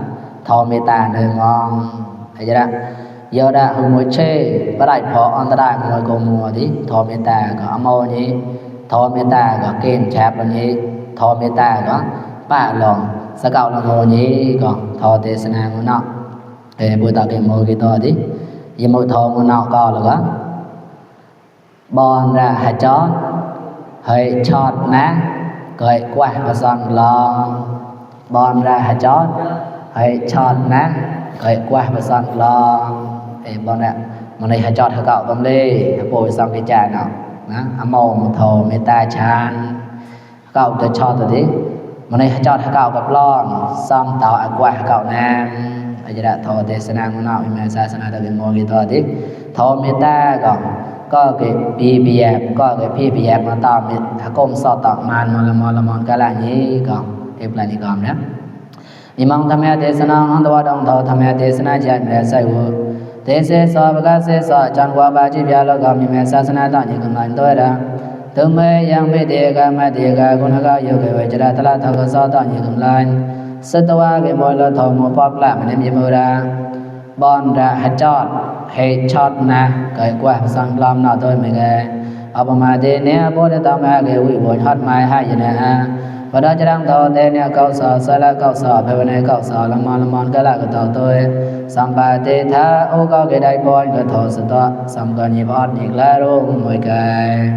thọ mê ta này ngon thấy chưa giờ đã hùng một chê bạch bỏ anh trai một cái mua đi thọ mê ta có mô như thọ mê ta có kênh chạp là như thọ mê ta có ba lòng sẽ cạo là ngồi nhí còn thọ thế sẽ nào nó buổi tạo cái môi cái to đi vì môi thọ một nào co là có bon ra hai chót hơi chót ná cười quay và xong lo bon ra hai chót hơi chót ná cười quay và xong lo bon ra mà này hai chót hai cạo cầm lê bồi xong cái trà nào màu một thọ mê ta chan cạo cho chót rồi đi mà này cho thằng cậu gặp lon xong tao ăn qua cậu nam bây giờ đã thọ thế sẽ nào nào mà sai sẽ nào được một cái thọ tí thọ mê ta có cái PPF có cái PPF mà tao mình công so tao man mà là cái là như còn em là như còn đó nhưng mong tham gia thế sẽ nào hắn đâu đồng thọ tham gia thế sẽ nào chạy mình sai vô thế sẽ so với các sẽ so chọn qua ba chi bia là còn mình sai sẽ nào tao như còn nói tôi đó từ mấy yang bị đề ga mà đề ga con ga yêu cái vậy ra ta thằng có sao tao như cầm lại sơ toa cái môi là thầu một bọc lại mình em như mưa ra bon ra hết chót na cái qua sang làm nào tôi mình nghe ở mà thế nè bố để tao mà cái uy buồn hot mai hai giờ nè và đó cho đang thầu thế nè câu sợ là câu sợ về bên này câu sợ làm mòn cái là cái tàu tôi sang ba thế tha ô có cái đại bon cái thầu sợ to sang còn nhiều hot nhiều lá luôn mọi cái